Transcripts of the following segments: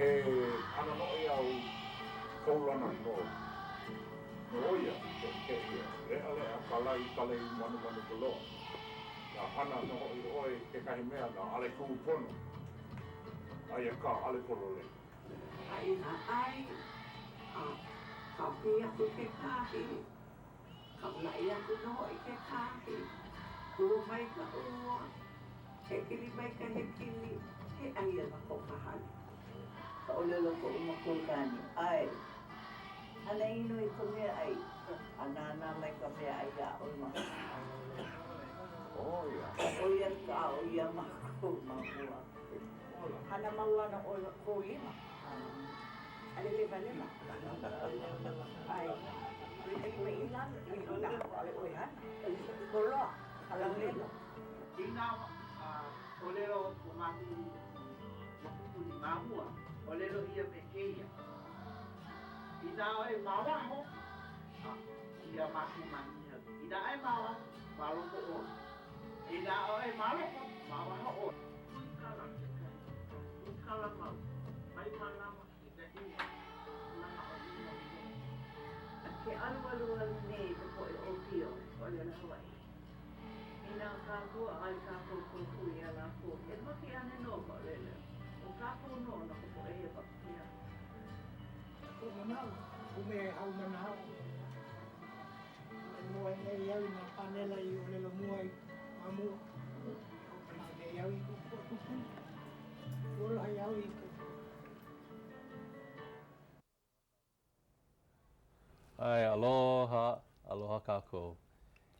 He hana noʻeau kaulana nō nō ia ke ʻike ʻia. Leʻaleʻa ka lae i ka lei manomano ka loa. Inā hana nō hoʻi ʻoe i kekahi mea na ʻaʻole kūpono, aia kā ʻaʻole pololei. A inā ʻai, a kāpī aku kekahi, kaulaʻi aku nō hoʻi kekahi, kū mai ka ua, hekili mai ka hekili, he ʻai ana ko ka hale. Ka ʻōlelo o koʻu makuakāne, ʻAe, hana ʻino i ka meaʻai, a nānā mai ka meaʻai iā ʻoe ma hope. ʻO ia ka aʻo iā mākou ma mua. Hana mau ana ʻo kou lima. ʻAʻole lewalewa. ʻAe. ʻAʻole ka lima i lalo, i luna, ʻaʻole ʻoe hana. Koloa, ka laulelo. Inā ʻōlelo ko mākou mokupuni ma mua, ʻōlelo ʻia me kēia, Inā ʻoe ma waho, a iā mākou ma Niʻihau. Inā ʻoe ma waho, ma loko ʻoe. Inā ʻoe ma loko, ma waho ʻoe. Huikala kekahi, huikala mau, mai mālama i ka ʻino, manaʻo ʻino i loko. Ke alualu nei ka poʻe ʻōpio ʻōlelo Hawaiʻi. Inā kākou ʻaʻole kākou kōkua iā lākou, e make ana nō ka ʻōlelo. ʻO kākou nō no ka poʻe hewa. Ia koʻu manaʻo, koʻu mea e haumana aʻo. E moe nei au i nā pānela i ʻōlelo mua ai ma mua. E hoʻomanaʻo nei au i koʻu poʻe kūpuna. Ua lohe au i ka. ʻAe, aloha, aloha kākou.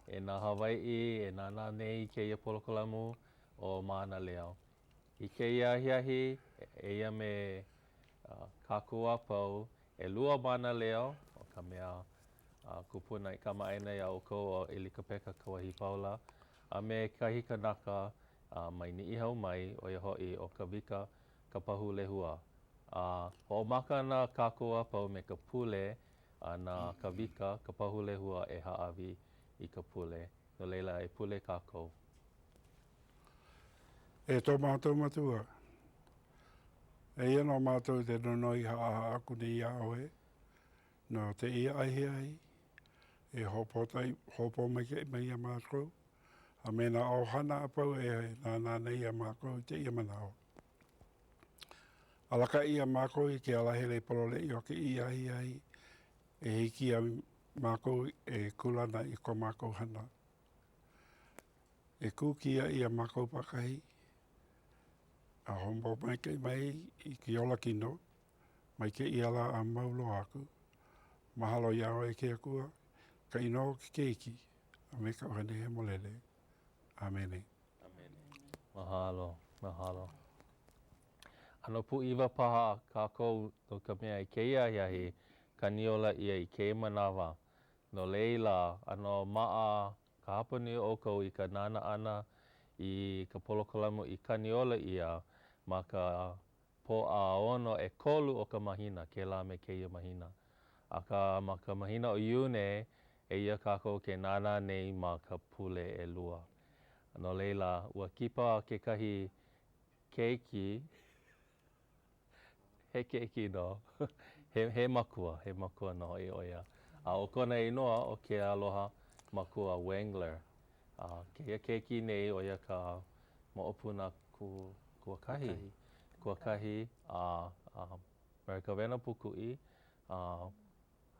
E nā Hawaiʻi e nānā nei i kēia polokolamu ʻo Mānaleo. I kēia ahiahi, eia me kākou a pau, ʻelua mānaleo, ʻo ka mea kupuna i kamaʻāina iā ʻoukou ʻo ʻElikapeka Kauahipaula, a me kahi kanaka mai Niʻihau mai, ʻo ia hoʻi ʻo Kawika Kapahulehua. A hoʻomaka ana kākou a pau me ka pule, a na Kawika Kapahulehua e hāʻawi i ka pule. No laila, e pule kākou. E tō mātou Matua, eia nō mātou te nonoi haʻahaʻa aku nei iā ʻoe, no tēia ahiahi, e hoʻopōmaikaʻi mai iā mākou, a me nā ʻohana a pau e nānā nei iā mākou i kēia manawa. Alakaʻi iā mākou i ke alahele pololeʻi o kēia ahiahi e hiki iā mākou e kūlana i ko mākou hana. E kū kiaʻi iā mākou pākahi a hoʻopōmaikaʻi mai i ke ola kino mai kēia lā a mau loa aku. Mahalo iā ʻoe e ke Akua, ka inoa o ke Keiki, a me ka ʻUhane Hemolele. ʻĀmene. Mahalo, mahalo. ʻAno pūʻiwa paha kākou no ka mea i kēia ahiahi, kaniola ʻia i kēia manawa. No laila, ʻano maʻa ka hapanui o ʻoukou i ka nānā ʻana i ka polokolamu i kaniola ʻia ma ka Pōʻaono ʻekolu o ka mahina, kēlā me kēia mahina. Akā, ma ka mahina ʻo Iune, eia kākou ke nānā nei ma ka pule ʻelua. No laila, ua kipa kekahi keiki, he keiki nō, he, he makua, he makua nō hoʻi ʻo ia. A ʻo kona inoa ʻo Kealoha Makua Wengler. A kēia keiki nei, ʻo ia ka moʻopuna ku, kuakahi, kuakahi a, a Mary Kawena Pūkuʻi, a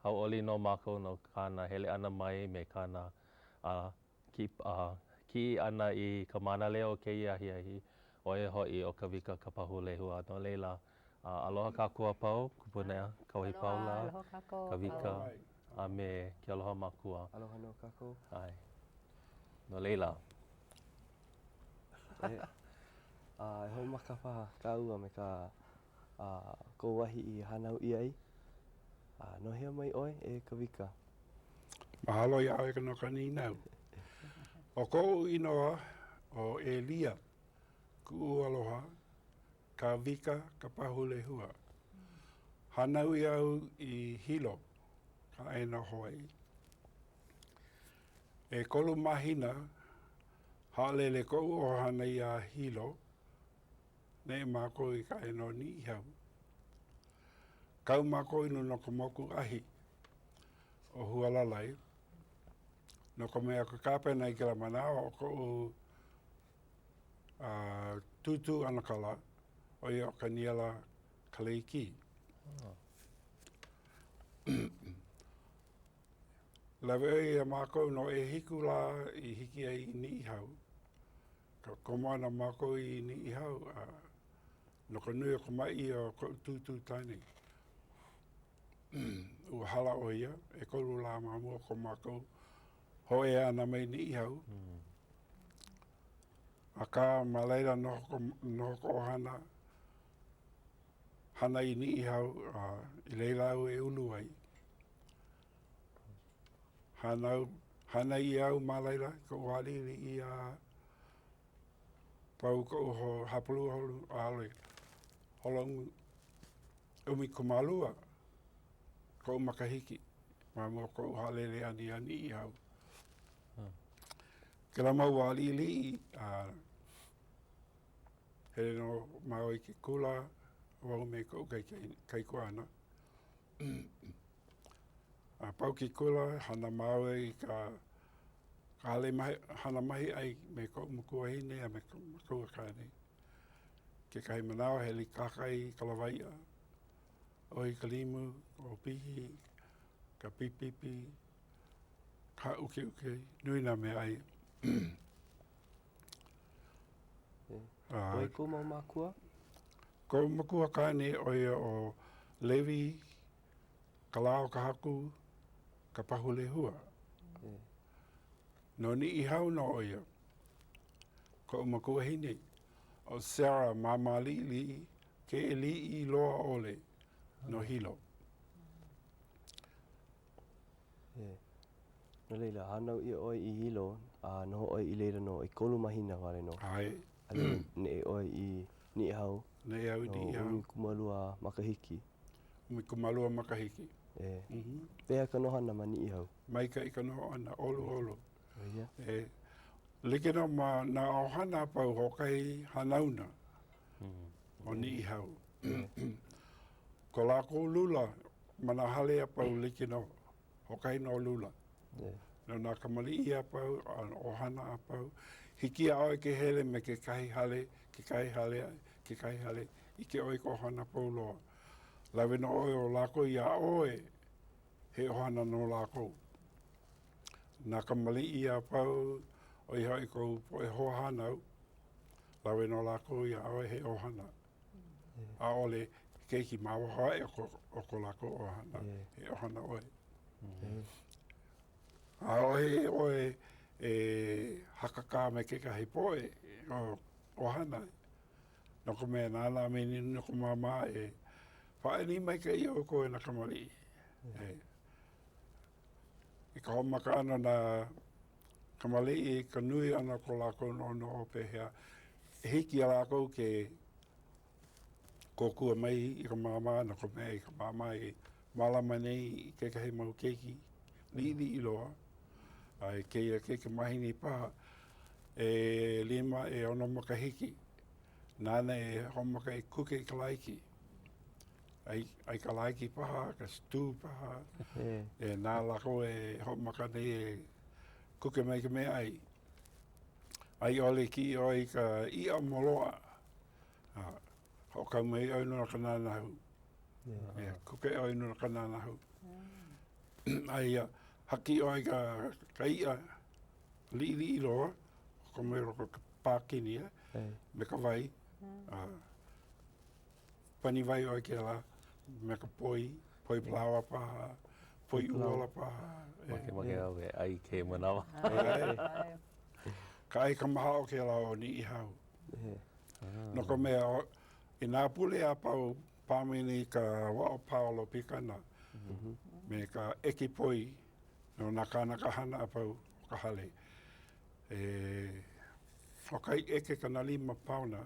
hauʻoli nō mākou no kāna hele ʻana mai me kāna a, ki, a, kiʻi ʻana i ka mānaleo o kēia ahiahi, ʻo ia hoʻi ʻo Kawika Kapahulehua. No laila, a, aloha kākou a pau, kupuna Kauahipaula, Kawika, a me Kealoha Makua. Aloha nō kākou. ʻAe. No laila. E, a e hoʻomaka paha kāua me ka a, kou wahi i hānau ʻia ai. A, no hea mai ʻoe, e Kawika? Mahalo iā ʻoe no ka nīnau. ʻO koʻu inoa ʻo ʻElia Kuʻualoha Kawika Kapahulehua. Hānau ʻia au i Hilo, ka ʻāina o Hawaiʻi. ʻEkolu mahina, haʻalele koʻu ʻohana iā Hilo, neʻe mākou i ka ʻāina o Niʻihau. Kau mākou i luna o ka mokuahi ʻo Hualalai, no ka mea ke kāpena i kēlā manawa o koʻu uh, tūtū ʻanakala, ʻo ia ʻo Kaniela Kaleikī. Oh. Lawe ʻo ia iā mākou no ʻehiku lā i hiki ai i Niʻihau. Ka komo ʻana mākou i Niʻihau, a no ka nui o ka maʻi o koʻu tūtū kāne. Ua hala ʻo ia, ʻekolu lā ma mua o ko mākou hōʻea ʻana mai Niʻihau. Mm. Akā, ma laila noho ko, noho ka ʻohana hana i Niʻihau, a i laila au e ulu ai. Hānau, hānai ʻia au ma laila, koʻu wā liʻiliʻi a pau koʻu ho, hapalua holu, ʻaʻole, holo 12 koʻu makahiki ma mua o koʻu haʻalele ʻana iā Niʻihau. Kēlā mau wā liʻiliʻi, a hele nō māua i ke kula, wau me koʻu kaikuaʻana. A pau ke kula, hana māua i ka ka hale mahi, hana mahiʻai me koʻu makuahine a me koʻu makuakāne. Kekahi manawa, hele i kahakai i ka lawaiʻa, ʻohi ka limu, ʻopihi, ka pipipi, ka ʻukeʻuke, nui nā meaʻai. ʻO wai kou mau mākua? Koʻu makuakāne ʻo ia ʻo Levi Kalaokahaku Kapahulehua. No Niʻihau nō ʻo ia. Koʻu makuahine ʻo Sarah Māmāliʻiliʻi Keʻeliʻiloaʻole no Hilo. No laila, hānau ʻia ʻoe i Hilo, a noho ʻoe i laila no ʻekolu mahina wale nō. ʻAe. A laila, neʻe ʻoe i Niʻihau. Neʻe au i Niʻihau. No 12 makahiki. 12 makahiki. E. Pehea ka noho ʻana ma Niʻihau? Maikaʻi ka noho ʻana, ʻoluʻolu. ʻO ia? E. Like nō ma nā ʻohana a pau hoʻokahi hanauna o Niʻihau. Ko lākou lula ma nā hale a pau like nō. Hoʻokahi nō lula. No nā kamaliʻi a pau, a ʻohana a pau. Hiki iā ʻoe ke hele me kekahi hale, kekahi hale, kekahi hale, ʻike ʻoe i ka ʻohana a pau loa. Lawe nō ʻoe o lākou iā ʻoe, he ʻohana nō lākou. Nā kamaliʻi a pau, ʻo ia hoʻi kou poʻe hoahānau, lawe nō lākou iā ʻoe he ʻohana. ʻAʻole keiki ma waho aʻe o ko, o ko lākou ʻohana, he ʻohana ʻoe. ʻAʻohe ʻoe e hakakā me kekahi poʻe o ʻohana, no ka mea, nānā mai nei nō ka māmā e pāʻani maikaʻi ʻoukou e nā kamaliʻi. E, I ka hoʻomaka ʻana o nā kamaliʻi, ka nui ʻana o ko lākou noʻonoʻo pehea, e hiki iā lākou ke kōkua mai i ka māmā, no ka mea i ka māmā e mālama nei i kekahi mau keiki liʻiliʻi loa, a i kēia kaikamahine paha, ʻelima, ʻeono makahiki, nāna e hoʻomaka e kuke i ka laiki. ʻAi, ʻai ka laiki paha, ka stew paha, e nā lākou e hoʻomaka nei e kuke mai ka meaʻai. A i ʻole kiʻi ʻoe i ka iʻa moloaʻa, a hoʻokau mai ʻoe nona ka nānahu. E, kuke ʻoe nona ka nānahu. Aia, haki ʻoe i ka, ka iʻa liʻiliʻi loa, hoʻokau mai loko ka pākini, e, me ka wai. A, Pani wai ʻoe kēlā me ka poi, poi palaoa paha, poi ʻuala paha. Makemake au e ʻai kēia manawa. Ka ʻai kamahaʻo kēlā o Niʻihau. No ka mea, i nā pule a pau pāmini ka waʻa paolo pikana me ka ʻeke poi no nā kānaka hana a pau o ka hale. E hoʻokahi ʻeke 50 paona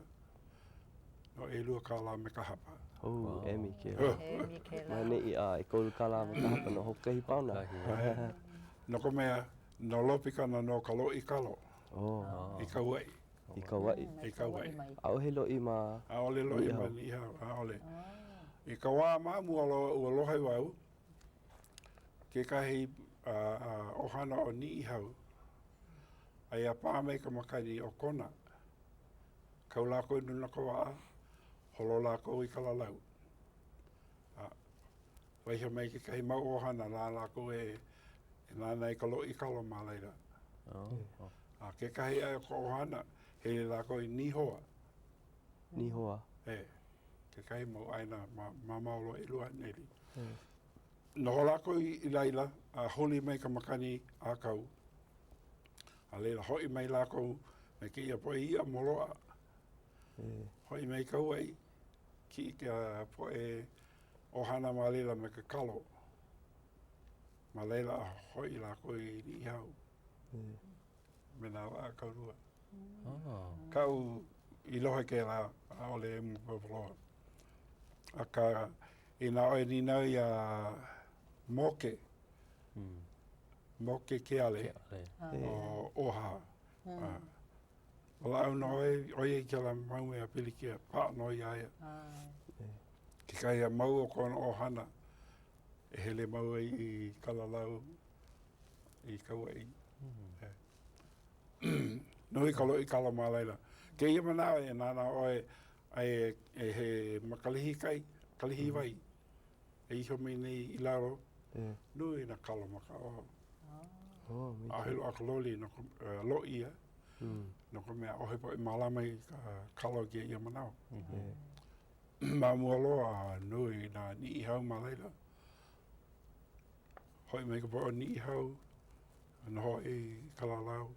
no ʻelua kālā me ka hapa. Oh, emi kēlā. Emi kēlā. Ma neʻi, a ʻekolu kālā me ka hapa no hoʻokahi paona. No ka mea, no Lopikana nō ka loʻi kalo. Oh. I Kauaʻi. I Kauaʻi. I Kauaʻi. ʻAʻohe loʻi ma ʻAʻole loʻi ma Niʻihau, ʻaʻole. I ka wā ma mua loa ua lohe wau kekahi ʻohana o Niʻihau, aia pā mai ka makani o Kona. Kau lākou i luna o ka waʻa, holo lākou i Kalalau. A waiho mai kekahi mau ʻohana na lākou e nānā i ka loʻi kalo ma laila. Oh. A kekahi aʻe o ka ʻohana, hele lākou i Nihoa. Nihoa. E, kekahi mau ʻāina ma, mamao loa 200. Noho lākou i laila a huli mai ka makani ʻākau. A laila hoʻi mai lākou me kēia poʻe iʻa moloaʻa. Hoʻi mai Kauaʻi, kiʻi ka poʻe ʻohana ma laila me ke kalo. Ma laila hoʻi lākou i Niʻihau me nā waʻa kaulua. Oh. Kaʻu i lohe kēlā, ʻaʻole e maopopo loa. Akā, inā ʻoe nīnau iā Moke, hmm. Moke Keale, Keale. o OHA. Hmm. Uh, walaʻau nō ʻo ia i kēlā mau mea pilikia, paʻa nō iā ia. Kekahi a mau o kona ʻohana e hele mau ai i Kalalau, i Kauaʻi. Hmm. Nui ka loʻi kalo ma laila. Kēia manawa e nānā ʻoe ai e he ma Kalihi kai, Kalihiwai, e iho mai nei i lalo, nui nā kalo ma ka ʻo. Oh, ʻAʻohe loaʻa ka loli no ka uh, loʻi ia. Mm. No ka mea, ʻaʻohe poʻe mālama i ka kalo i kēia manawa. Ma mua loa, nui nā Niʻihau ma laila. Hoʻi mai ka poʻe o Niʻihau, noho i Kalalau.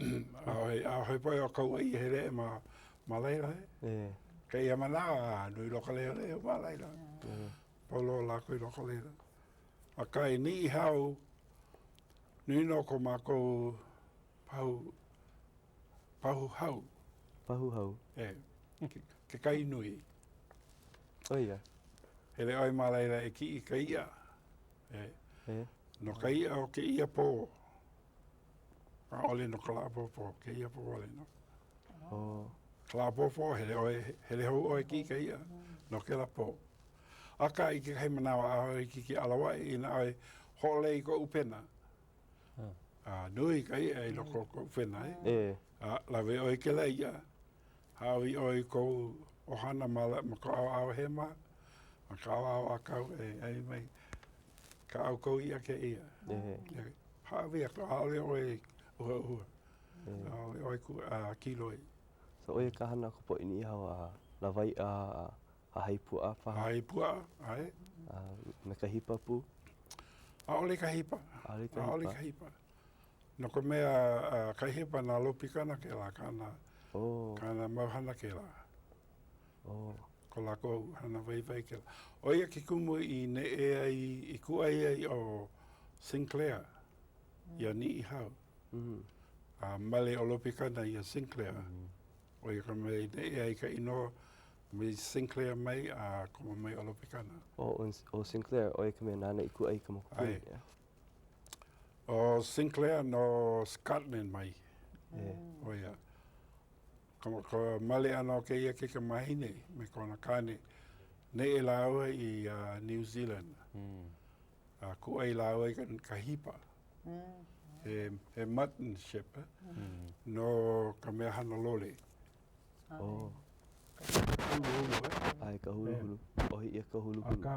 ʻAʻohe, ʻaʻohe poʻe o Kauaʻi e hele aʻe ma, ma laila e. E. Kēia manawa, nui loa ka leheulehu ma laila. Pau loa lākou i loko o laila. Akā i Niʻihau, nui nō ko mākou pahu, pahu hau. Pahu hau. E, ke, ke kai nui. ʻO ia. Hele ʻoe ma laila e kiʻi i ka iʻa. E. E. No ka iʻa o kēia pō. ʻAʻole no ka lā ʻapōpō, kēia pō wale nō. Oh. Ka lā ʻapōpō, hele ʻoe, hele hou ʻoe kiʻi ka iʻa no kēlā pō. Akā i kekahi manawa ʻaʻole hiki ke ʻalawaʻi inā ʻoe hoʻolei i kou ʻupena. A nui ka iʻa i loko o ka ʻupena, e. E. A lawe ʻoe i kēlā iʻa, hāʻawi ʻoe i kou ʻohana ma, ma ka ʻaoʻao hema, ma ka ʻaoʻao ʻākau e ʻai mai. Kā ʻoukou iʻa kēia. E. Hāʻawi aku, ʻaʻole ʻoe ʻuhaʻuha. ʻAʻole ʻoe ku, a, kīloi. So ʻo ia ka hana a ka poʻe Niʻihau a lawaiʻa a hahai puaʻa paha? Hahai puaʻa, ʻae. A me ka hipa pū? ʻAʻole ka hipa. ʻAʻole ka hipa. ʻAʻole ka hipa. No ka mea, ka hipa na Lopikana kēlā, kāna, oh. kāna mau hana kēlā. Oh. Ko lākou hana waiwai kēlā. ʻO ia ke kumu i neʻe ai, i kūʻai ai ʻo Sinclair iā Niʻihau. Mm. A male ʻo Lopikana iā Sinclair. Mm. ʻO ia ka mea i neʻe ai ka inoa mai Sinclair mai a komo mai ʻo Lopikana. ʻO, ʻo Sinclair, ʻo ia ka mea nāna i kūʻai i ka mokupuni. ʻAe. ʻO Sinclair no Scotland mai. ʻO ia. Ka, ka male ʻana o kēia kaikamahine me kona kāne, neʻe lāua i uh, New Zealand. Mm. A kūʻai lāua i ka, ka hipa. Mm. He, he mutton ship eh? mm. no ka mea hana lole. Oh. Huluhulu, eh? ʻAe, ka huluhulu. ʻOhi ʻia ka huluhulu. Akā,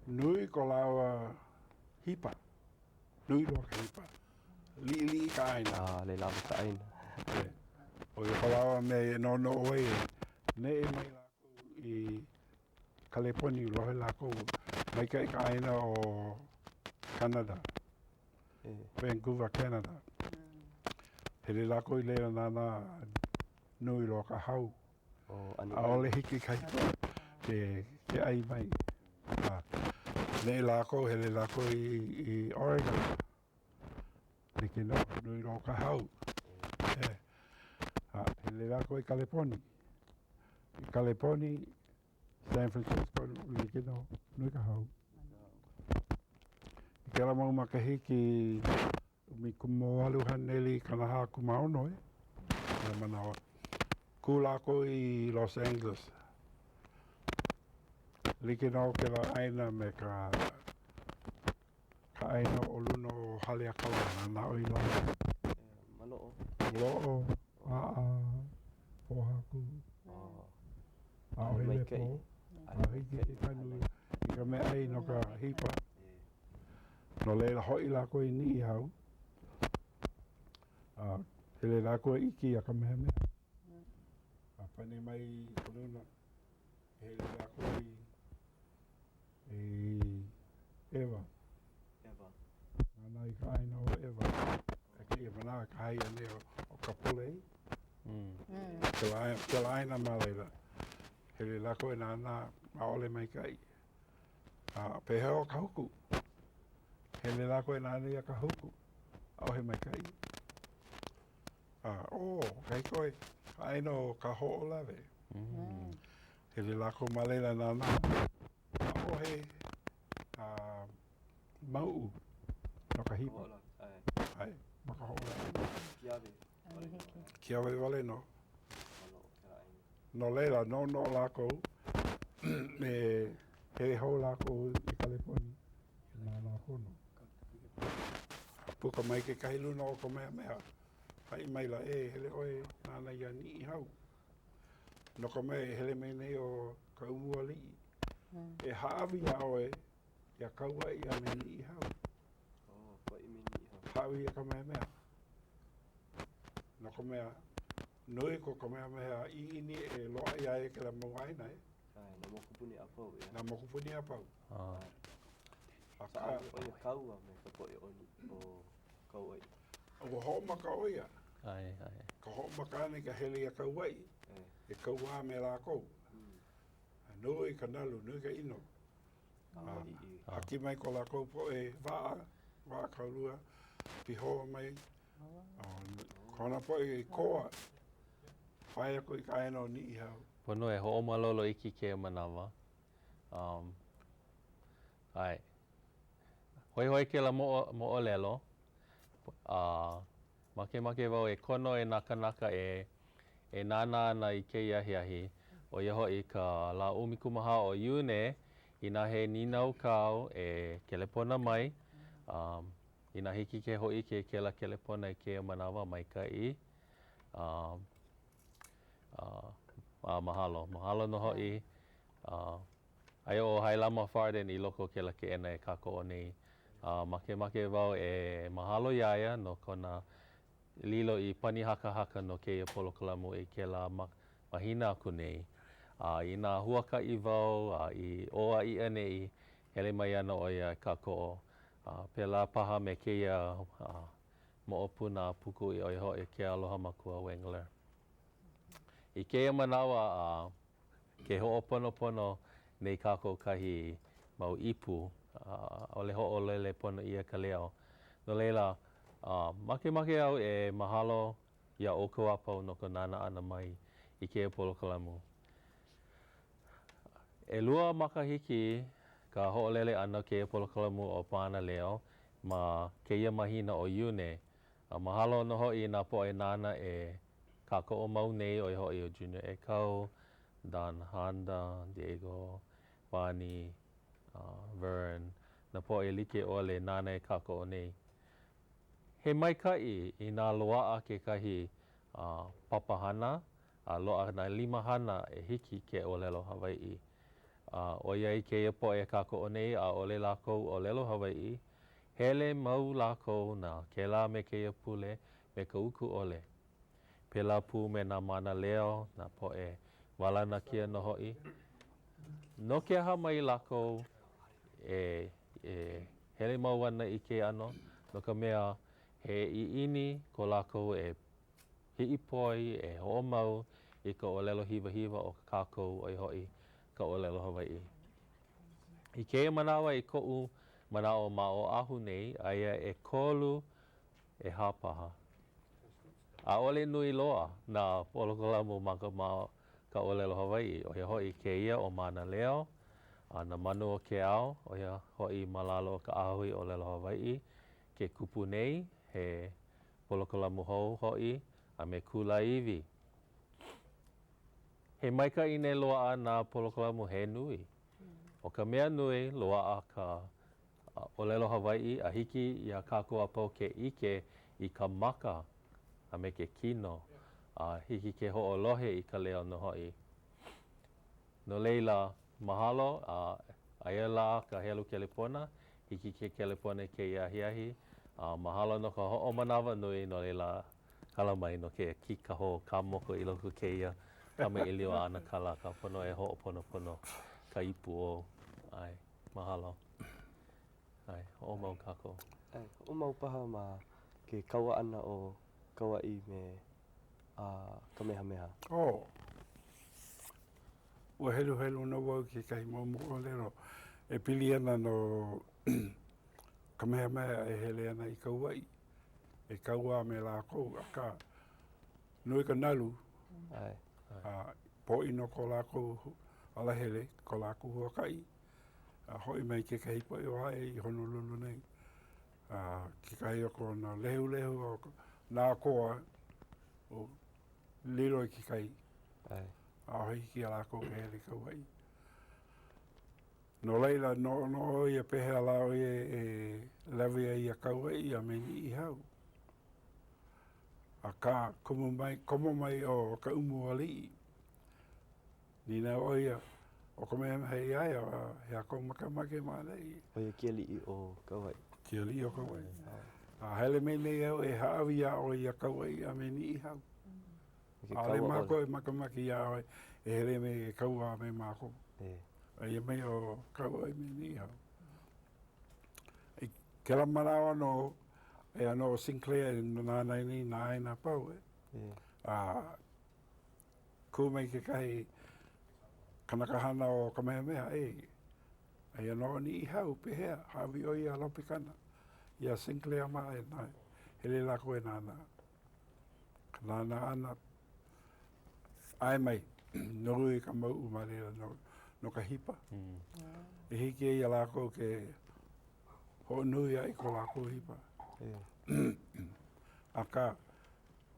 nui ko lāua hipa. Nui loa ka hipa. Liʻiliʻi ka ʻāina. A, laila lawa ka ʻāina. E. ʻO ia ko lāua mea e noʻonoʻo ai e neʻe mai lākou i Kaleponi, lohe lākou maikaʻi ka ʻāina o Kanada. E. Vancouver, Canada. Hele lākou i laila nānā nui loa ka hau. Oh, ʻaniʻani. ʻAʻole hiki ka hipa ke, ke ʻai mai. A neʻe lākou, hele lākou i, i Oregon. Like nō, nui loa ka hau. E. A hele lākou i Kaleponi. I Kaleponi, San Francisco, like nō, nui ka hau. I kēlā mau makahiki, 1846 e, ia manawa, kū lākou i Los Angeles. Like nō kēlā ʻāina me ka ka ʻāina o luna o Haleakalā, nānā ʻoe i laila. Maloʻo. Maloʻo, ʻaʻa, pōhaku. ʻAʻohe lepo. A hiki ke kanu i ka meaʻai no ka hipa. No laila hoʻi lākou i Niʻihau. A hele lākou e ʻike iā Kamehameha. A pane mai ka luna, e hele lākou i, i ʻEwa. ʻEwa. Nānā i ka ʻāina o ʻEwa. I kēia manawa ka hai ʻia nei o Kapolei. Mm. Kēlā, kēlā ʻāina ma laila. Hele lākou e nānā, ʻaʻole maikaʻi. A pehea ʻo Kahuku? Hele lākou e nānā iā Kahuku. ʻAʻohe maikaʻi. A, ʻo, kahiko e, ka ʻāina o Kahoʻolawe. Mm. Hele lākou ma laila nānā. ʻAʻohe a, mauʻu no ka hipa. ʻAe, ma Kahoʻolawe. Kiawe. Kiawe wale nō. No laila, noʻonoʻo lākou e hele hou lākou i Kaleponi e nānā pono. A puka mai kekahi luna o Kamehameha, haʻi maila, e hele ʻoe nānā iā Niʻihau. No ka mea, e hele mai nei ʻo Kaumualiʻi e hāʻawi iā ʻoe iā Kauaʻi a me Niʻihau. Oh, Kauaʻi me Niʻihau. Hāʻawi iā Kamehameha. No ka mea, nui ko Kamehameha ʻiʻini e loaʻa iā ia kēlā mau ʻāina, e. ʻAe, nā mokupuni a pau, ʻeā. Nā mokupuni a pau. Akā. ʻO ia kaua me ka poʻe o, o Kauaʻi. Ua hoʻomaka ʻo ia. ʻAe, ʻae. Ka hoʻomaka ʻana i ka hele iā Kauaʻi, e kauā me lākou. A nui ka nalu, nui ka ʻino. A haki mai ko lākou poʻe waʻa, waʻa kaulua, pihoa mai, Kona poʻe i koa, pae aku i ka ʻāina o Niʻihau. Pono e hoʻomalolo iki kēia manawa. Um, ʻae. Hoihoi kēlā moʻo, moʻolelo. Uh, makemake wau e kono i nā kanaka e, e nānā ana i kēia ahiahi, ʻo ia hoʻi ka lā 14 o Iune, inā he nīnau kāu e kelepona mai, um, Inā hiki ke hōʻike i kēlā kelepona i kēia manawa, maikaʻi. A, a, a mahalo. Mahalo nō hoʻi. A, aia ʻo Hailama Farden i loko o kēlā keʻena e kākoʻo nei. A makemake wau e mahalo iā ia no kona lilo i pani hakahaka no kēia polokalamu i kēlā mahina aku nei. A inā huakaʻi wau a i ʻō a i ʻaneʻi, hele mai ana ʻo ia e kākoʻo. A pēlā paha me kēia moʻopuna a Pūkuʻi, ʻo ia hoʻi Kealoha Makua Wengler. I kēia manawa, ke hoʻoponopono nei kākou kahi mau ipu, ʻaʻole hoʻolele pono ʻia ka leo. No laila, makemake au e mahalo iā ʻoukou a pau no ka nānā ʻana mai i kēia polokalamu. ʻElua makahiki ka hoʻolele ʻana o kēia polokalamu ʻo Mānaleo ma kēia mahina ʻo Iune. A mahalo nō hoʻi i nā poʻe nāna e kākoʻo mau nei, ʻo ia hoʻi ʻo Junior Ekau, Don Honda, Diego, Bonnie, Vern, nā poʻe like ʻole nāna e kākoʻo nei. He maikaʻi inā loaʻa kekahi papahana a loaʻa nā limahana e hiki ke ʻōlelo Hawaiʻi. A ʻoiai kēia poʻe e kākoʻo nei ʻaʻole lākou ʻōlelo Hawaiʻi, hele mau lākou na kēlā me kēia pule me ka uku ʻole. Pēlā pū me nā mānaleo, nā poʻe walanakia nō hoʻi. No ke aha mai lākou e e hele mau ana i kēia ʻano? No ka mea, he ʻiʻini ko lākou e hiʻipoi, e hoʻomau i ka ʻōlelo hiwahiwa o kākou, ʻo ia hoʻi ka ʻōlelo Hawaiʻi. I kēia manawa i koʻu manaʻo ma Oʻahu nei, aia ʻekolu, ʻehā paha. ʻAʻole nui loa nā polokalamu ma ka ma ka ʻōlelo Hawaiʻi, ʻo ia hoʻi kēia ʻo Mānaleo, a Nā Manu o ke Ao, ʻo ia hoʻi ma lalo o ka ʻAhahui ʻŌlelo Hawaiʻi ke kupu nei, he polokalamu hou hoʻi, a me Kulāiwi. He maikaʻi nei loaʻa nā polokalamu he nui. ʻO ka mea nui, loaʻa ka ʻōlelo Hawaiʻi a hiki iā kākou a pau ke ʻike i ka maka a me ke kino, a hiki ke hoʻolohe i ka leo nō hoʻi. No laila, mahalo, a aia lā ka helu kelepona, hiki ke kelepona i kēia ahiahi, a mahalo no ka hoʻomanawanui, no laila, Kala mai no kēia kīkahō kāmoko i loko o kēia kamaʻilio a ʻAnakala ka pono e hoʻoponopono ka ipu ou. ʻAe, mahalo. ʻAe, hoʻomau kākou. ʻAe, hoʻomau paha ma ke kaua ʻana o Kauaʻi me Kamehameha. Oh. Ua heluhelu nō wau i kekahi mau moʻolelo e pili ana no Kamehameha e hele ana i Kauaʻi. e kaua me lākou, akā, nui ka nalu, a pōʻino ko lākou alahele, ko lākou huakaʻi, a hoʻi mai kekahi poʻe o aʻe i Honolulu nei. A kekahi o kona lehulehu o nā koa, o lilo i ke kai. ʻAʻohe hiki iā lākou ke hele i Kauaʻi. No laila, noʻonoʻo ʻo ia pehea lā ʻo ia e lawe ai iā Kauaʻi a me Niʻihau. Akā, komo mai, komo mai ʻo Kaʻumualiʻi. Nīnau ʻo ia, ʻo Kamehameha iā ia, he aha kou makemake ma ʻaneʻi? ʻO ia ke aliʻi o Kauaʻi. Ke aliʻi o Kauaʻi. A hele mai nei au e hāʻawi iā ʻoe iā Kauaʻi a me Niʻihau. ʻAʻole mākou e makemake iā ʻoe e hele mai e kaua me mākou. Aia mai ʻo Kauaʻi me Niʻihau. I kēlā manawa nō, aia nō ʻo Sinclair e nānā nei i nā ʻāina a pau. A kū mai kekahi kanaka hana o Kamehameha, e, aia nō ʻo Niʻihau, pehea, hāʻawi ʻoe iā Lopekana, iā Sinclair mā e hele lākou e nānā. Ka nānā ʻana, ʻae mai, nui ka mauʻu ma laila no, no ka hipa. Mm. E hiki ai iā lākou ke hoʻonui aʻe i ko lākou hipa. Yeah. Akā,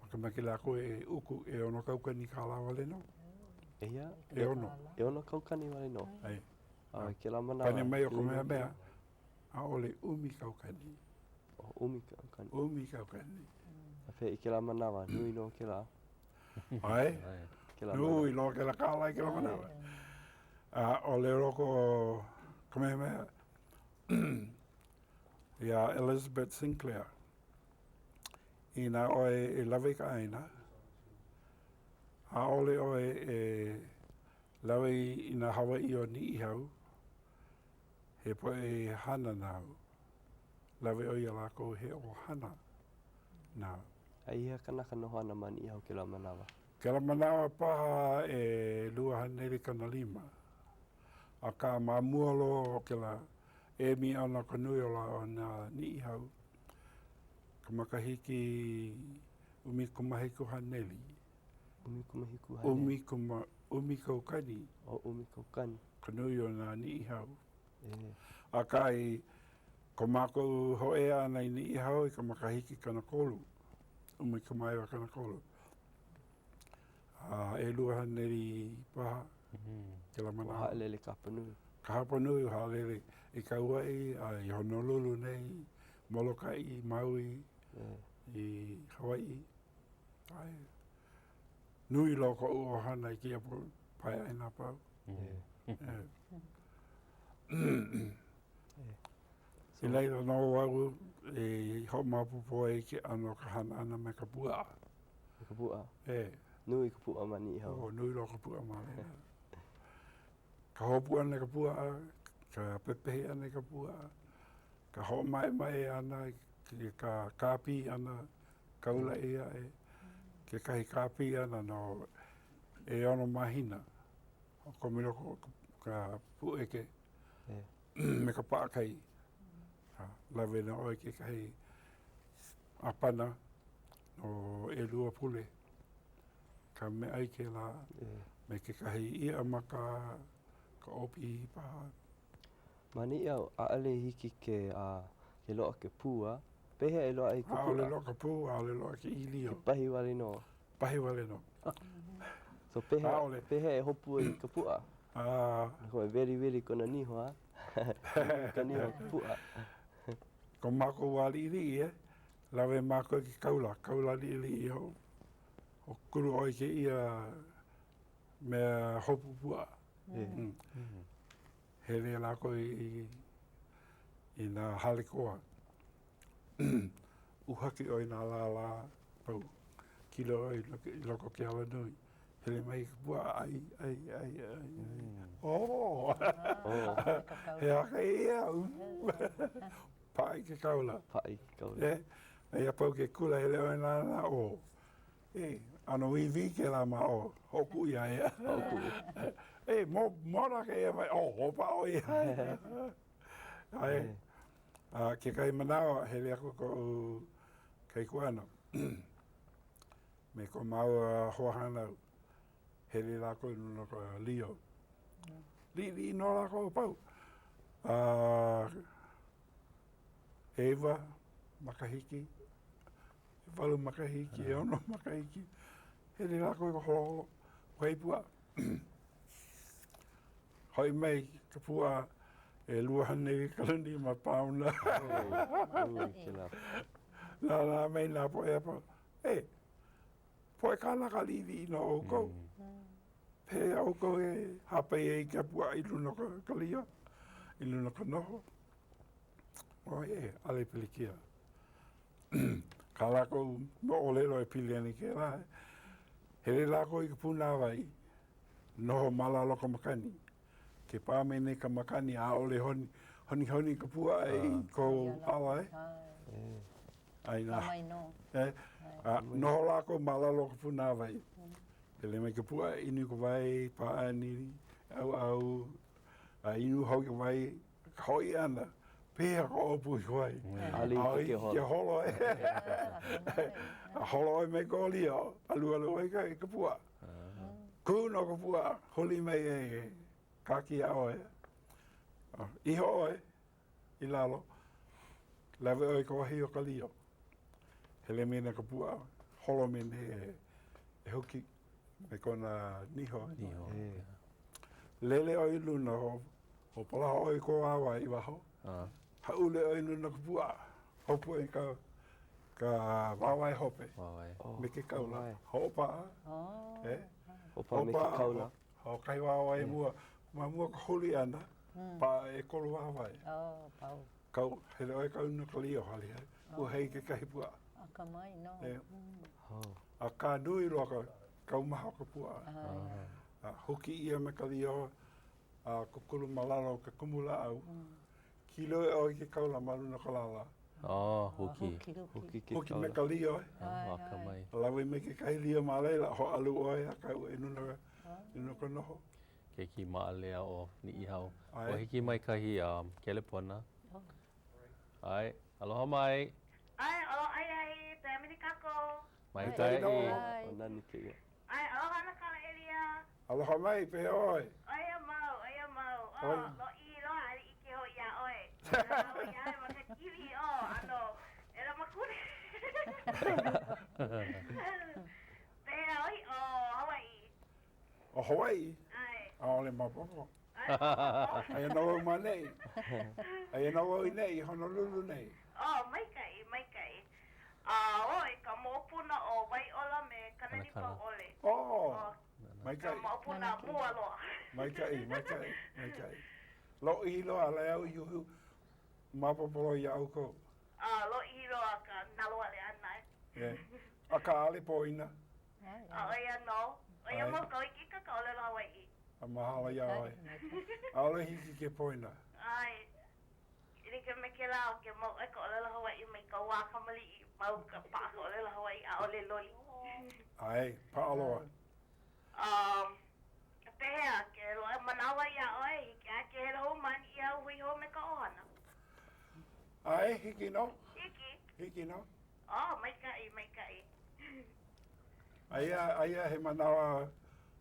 makemake lākou e uku ʻeono kaukani kālā wale nō. Eia? ʻEono. ʻEono kaukani wale nō. ʻAe. A i kēlā manawa. Pane mai ʻo Kamehameha, ʻaʻole ʻumi kaukani. ʻO ʻumi kaukani. ʻUmi kaukani. A pehea i kēlā manawa, nui nō kēlā. ʻAe, nui loa kēlā kālā i kēlā manawa. A ʻōlelo aku ʻo Kamehameha iā Elizabeth Sinclair, inā ʻoe e lawe i ka ʻāina, ʻaʻole ʻoe e lawe i nā Hawaiʻi o Niʻihau, he poʻe hana nāu. Lawe ʻoe iā lākou he ʻohana nāu. A i hea kanaka noho ana ma Niʻihau kēlā manawa? Kēlā manawa paha 250. Akā ma mua loa o kēlā emi ʻana o ka nui o la o nā Niʻihau, ka makahiki 1700. 17 haneli. ʻUmi kuma, ʻumi kaukani. ʻO ʻumi kaukani. Ka nui o nā Niʻihau. E. Akā i ko mākou hōʻea ʻana i Niʻihau i ka makahiki 30, 19 30, a 200 paha kēlā manawa. Ua haʻalele ka hapanui. Ka hapanui ua haʻalele i Kauaʻi a i Honolulu nei, Molokaʻi, Maui, i Hawaiʻi. ʻAe. Nui loa koʻu ʻohana i kēia pae ʻāina a pau. I laila nō au e hoʻomaopopo ai i ke ʻano o ka hana ʻana me ka puaʻa. Me ka puaʻa? E. Nui ka puaʻa ma Niʻihau. Oh, nui loa ka puaʻa ma laila. Ka hopu ʻana i ka puaʻa, ka pepehi ʻana i ka puaʻa, ka hoʻomaʻemaʻe ʻana, ka kāpī ʻana, kaulaʻi aʻe, kekahi kāpī ʻana no ʻeono mahina. Komo i loko o ka pūʻeke me ka paʻakai. Lawe nō ʻoe kekahi ʻāpana no ʻelua pule ka meaʻai kēlā me kekahi iʻa maka, ka ʻōpihi paha. Ma Niʻihau, ʻaʻole hiki ke, ke loaʻa ke pū, a? Pehea e loaʻa ai ka puaʻa? ʻAʻole loaʻa ka pū, ʻaʻole loaʻa ke ʻīlio. Ke pahi wale nō. Pahi wale nō. So pehea, pehea e hopu ai i ka puaʻa? A. Koe weliweli kona niho, a? Ka niho puʻa. Ko mākou wā liʻiliʻi, e, lawe mākou i ke kaula, kaula liʻiliʻi ho, hoʻokulu ʻoe i kēia mea hopu puaʻa. Mm. Hele lākou i, i, i nā hale koa. Uhaki ʻoe i nā lālā pau. Kilo ʻoe i loko o ke alanui. Hele mai ka puaʻa, ʻai, ʻai, ʻai, ʻai. Mm. Oh! He aha kēia? Paʻa i ke kaula. Paʻa i ke kaula. E, a ia pau ke kula, hele ʻoe nānā, oh, e, ʻano wīwī kēlā ma ʻō, hoʻokuʻu iā ia. Hoʻokuʻu. E, mo, mona kēia mai, oh, hoʻopaʻa ʻo ia. ʻAe, a kekahi manawa, hele aku koʻu kaikuaʻana. Me ko māua hoahānau, hele lākou i luna o ka lio. Liʻiliʻi nō lākou a pau. A ʻeiwa makahiki, ʻewalu makahiki, ʻeono makahiki, hele lākou i ka holoholo, uhaʻi puaʻa. Hoʻi mai ka puaʻa 205 pauna. Nānā mai nā poʻe a pau. E, poʻe kānaka liʻiliʻi nō ʻoukou. Pehea ʻoukou e hāpai ai i ka puaʻa i luna o ka, ka lio, i luna o ka noho? ʻOe, e, ʻaʻole pilikia. Kā lākou moʻolelo e pili ana i kēlā, hele lākou i ka pūnāwai, noho ma lalo o ka makani. Ke pā mai nei ka makani, ʻaʻole honi, honihoni ka puaʻa i kou ala, e. A inā, e, a noho lākou ma lalo o ka pūnāwai. Hele mai ka puaʻa, inu i ka wai, pāʻani, ʻauʻau, a inu hou i ka wai, ka hoʻi ʻana, pehea ka ʻōpū i ka wai? ʻAʻole hiki ke holo. Ke holo, e. A holo ʻoe me kou lio, alualu ʻoe i ka puaʻa. Kū nō ka puaʻa, huli mai e kāki iā ʻoe. Iho ʻoe i lalo, lawe ʻoe i ka wahi o ka lio. Hele mai ana ka puaʻa, holo mai nei e, e huki me kona niho. Niho. Lele ʻoe i luna, hoʻopalaho ʻoe i kou wāwae i waho. Hāʻule ʻoe i luna o ka puaʻa, hopu ʻoe i ka ka wāwae hope Wāwae. me ke kaula. Hoʻopaʻa. E? Hoʻopaʻa me ke kaula. Hoʻokahi wāwae mua. Ma mua ka huli ʻana, paʻa ʻekolu wāwae. Oh, pau. Kau, hele ʻoe kau no ka lio, hali he. Uhai kekahi puaʻa. Akamai nō. E. Akā nui loa ka kaumaha o ka puaʻa. A huki ʻia me ka lio, a kūkulu ma lalo o ke kumu lāʻau. Kiloi ʻoe i ke kaula ma luna o ka lālā. Oh, huki. Huki, huki. Huki ke Huki me kaula. ka lio, e. Oh, akamai. Lawe mai kekahi lio ma laila, hōʻalu ʻoe a kau i luna, i luna o ka noho. Keiki maʻalea o Niʻihau. ʻAe. Ua hiki mai kahi um, kelepona. ʻAe. Aloha mai. ʻAe, aloha ahiahi, family kākou. Maikaʻi. ʻO nani kēia. ʻAe, aloha ʻAnakala Elia. Aloha mai, pehea ʻoe? ʻOia mau, ʻoia mau. Oh, lōʻihi loa, ʻaʻole ʻike hou iā ʻoe. Nānā au iā ʻoe ma ka TV, oh, ʻano ʻelemakule. Pehea ʻo, ʻo Hawaiʻi? ʻO Hawaiʻi? ʻAe. ʻAʻole maopopo. Aia nō wau ma ʻaneʻi. Aia nō wau i neʻi, i Honolulu nei. Oh, maikaʻi, maikaʻi. A ʻoe ka moʻopuna o Waiʻola me Kananipauʻole. Oh, maikaʻi. Ka moʻopuna mua loa. Maikaʻi, maikaʻi, maikaʻi. Lōʻihi loa, ʻaʻole au i uhi maopopo loa iā ʻoukou. A, lōʻihi loa ka nalowale ʻana. Yeah. Akā, ʻaʻole pōina. A ʻo ia nō, ʻo ia mau kau ikaika ka ʻōlelo Hawaiʻi. A mahalo iā ʻoe. ʻAʻole hiki ke poina. ʻAe. E like me kēlā o ke mau ʻoe ka ʻōlelo Hawaiʻi mai ka wā kamaliʻi, mau ka paʻa ka ʻōlelo Hawaiʻi, ʻaʻole loli. ʻAe, paʻa loa. Um, pehea, ke loaʻa manawa iā ʻoe, hiki ʻae ke hele hou ma Niʻihau hui hou me ka ʻohana? ʻAe, hiki nō. Hiki? Hiki nō. Oh, maikaʻi, maikaʻi. Aia, aia he manawa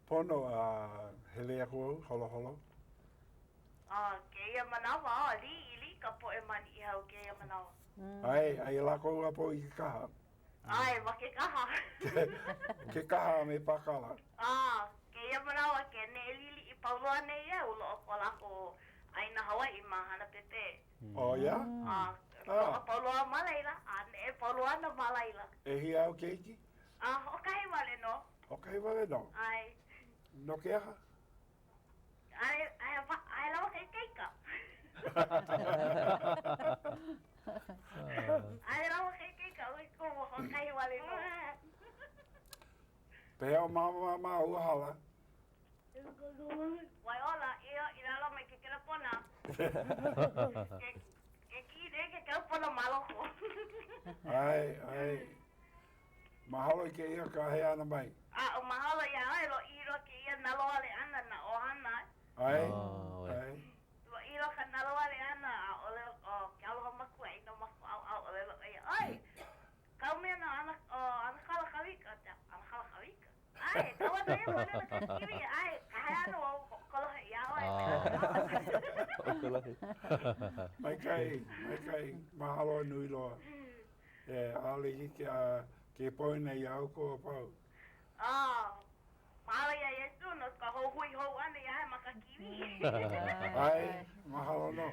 pono a hele aku au, holoholo. Oh, kēia manawa, oh, liʻiliʻi ka poʻe ma Niʻihau kēia manawa. ʻAe, aia lākou a pau i Kekaha. ʻAe, ma Kekaha. Kekaha a me Pākala. Oh, kēia manawa ke neʻe liʻiliʻi. pau loa nei au loaʻa ko lākou ʻāina Hawaiʻi ma Hanapepe. Oh, yeah? A, loaʻa pau loa ma laila, a neʻe pau loa ana ma laila. ʻEhia āu keiki? A, hoʻokahi wale nō. Hoʻokahi wale nō? ʻAe. No ke aha? ʻAe, ʻae, ʻae lawa ka ikaika. ʻAe lawa ka ikaika, ʻoi ko hoʻokahi wale nō. Pehea ʻo māmā mā ua hala? Waiola, ʻio, i lalo mai ke kelepona. Ke, ke kiʻi nei ke kelepona ma loko. ʻAe, ʻae. Mahalo i kēia kāhea ʻana mai. A, ʻo mahalo iā ʻoe, lōʻihi loa kēia nalowale ʻana nā ʻohana. ʻAe, ʻae. Lōʻihi loa ka nalowale ʻana, ʻaʻole ʻo ke aloha makua i no mākou ʻaoʻao ʻōlelo ʻo ia, ʻOi, kau mea no ana, ʻo ʻAnakala Kawika, ʻAnakala Kawika? ʻAe, kau ana ia ma luna ka kiwi, ʻae, kāhea ana wau, hoʻokolohe iā ʻoe. Hoʻokolohe. Maikaʻi, maikaʻi, mahalo nui loa. E, ʻaʻole hiki a ke poina iā ʻoukou a pau. A, mahalo iā Iesū no ka hoʻohui hou ʻana iā ia ma ka kīwī. ʻAe, mahalo nō.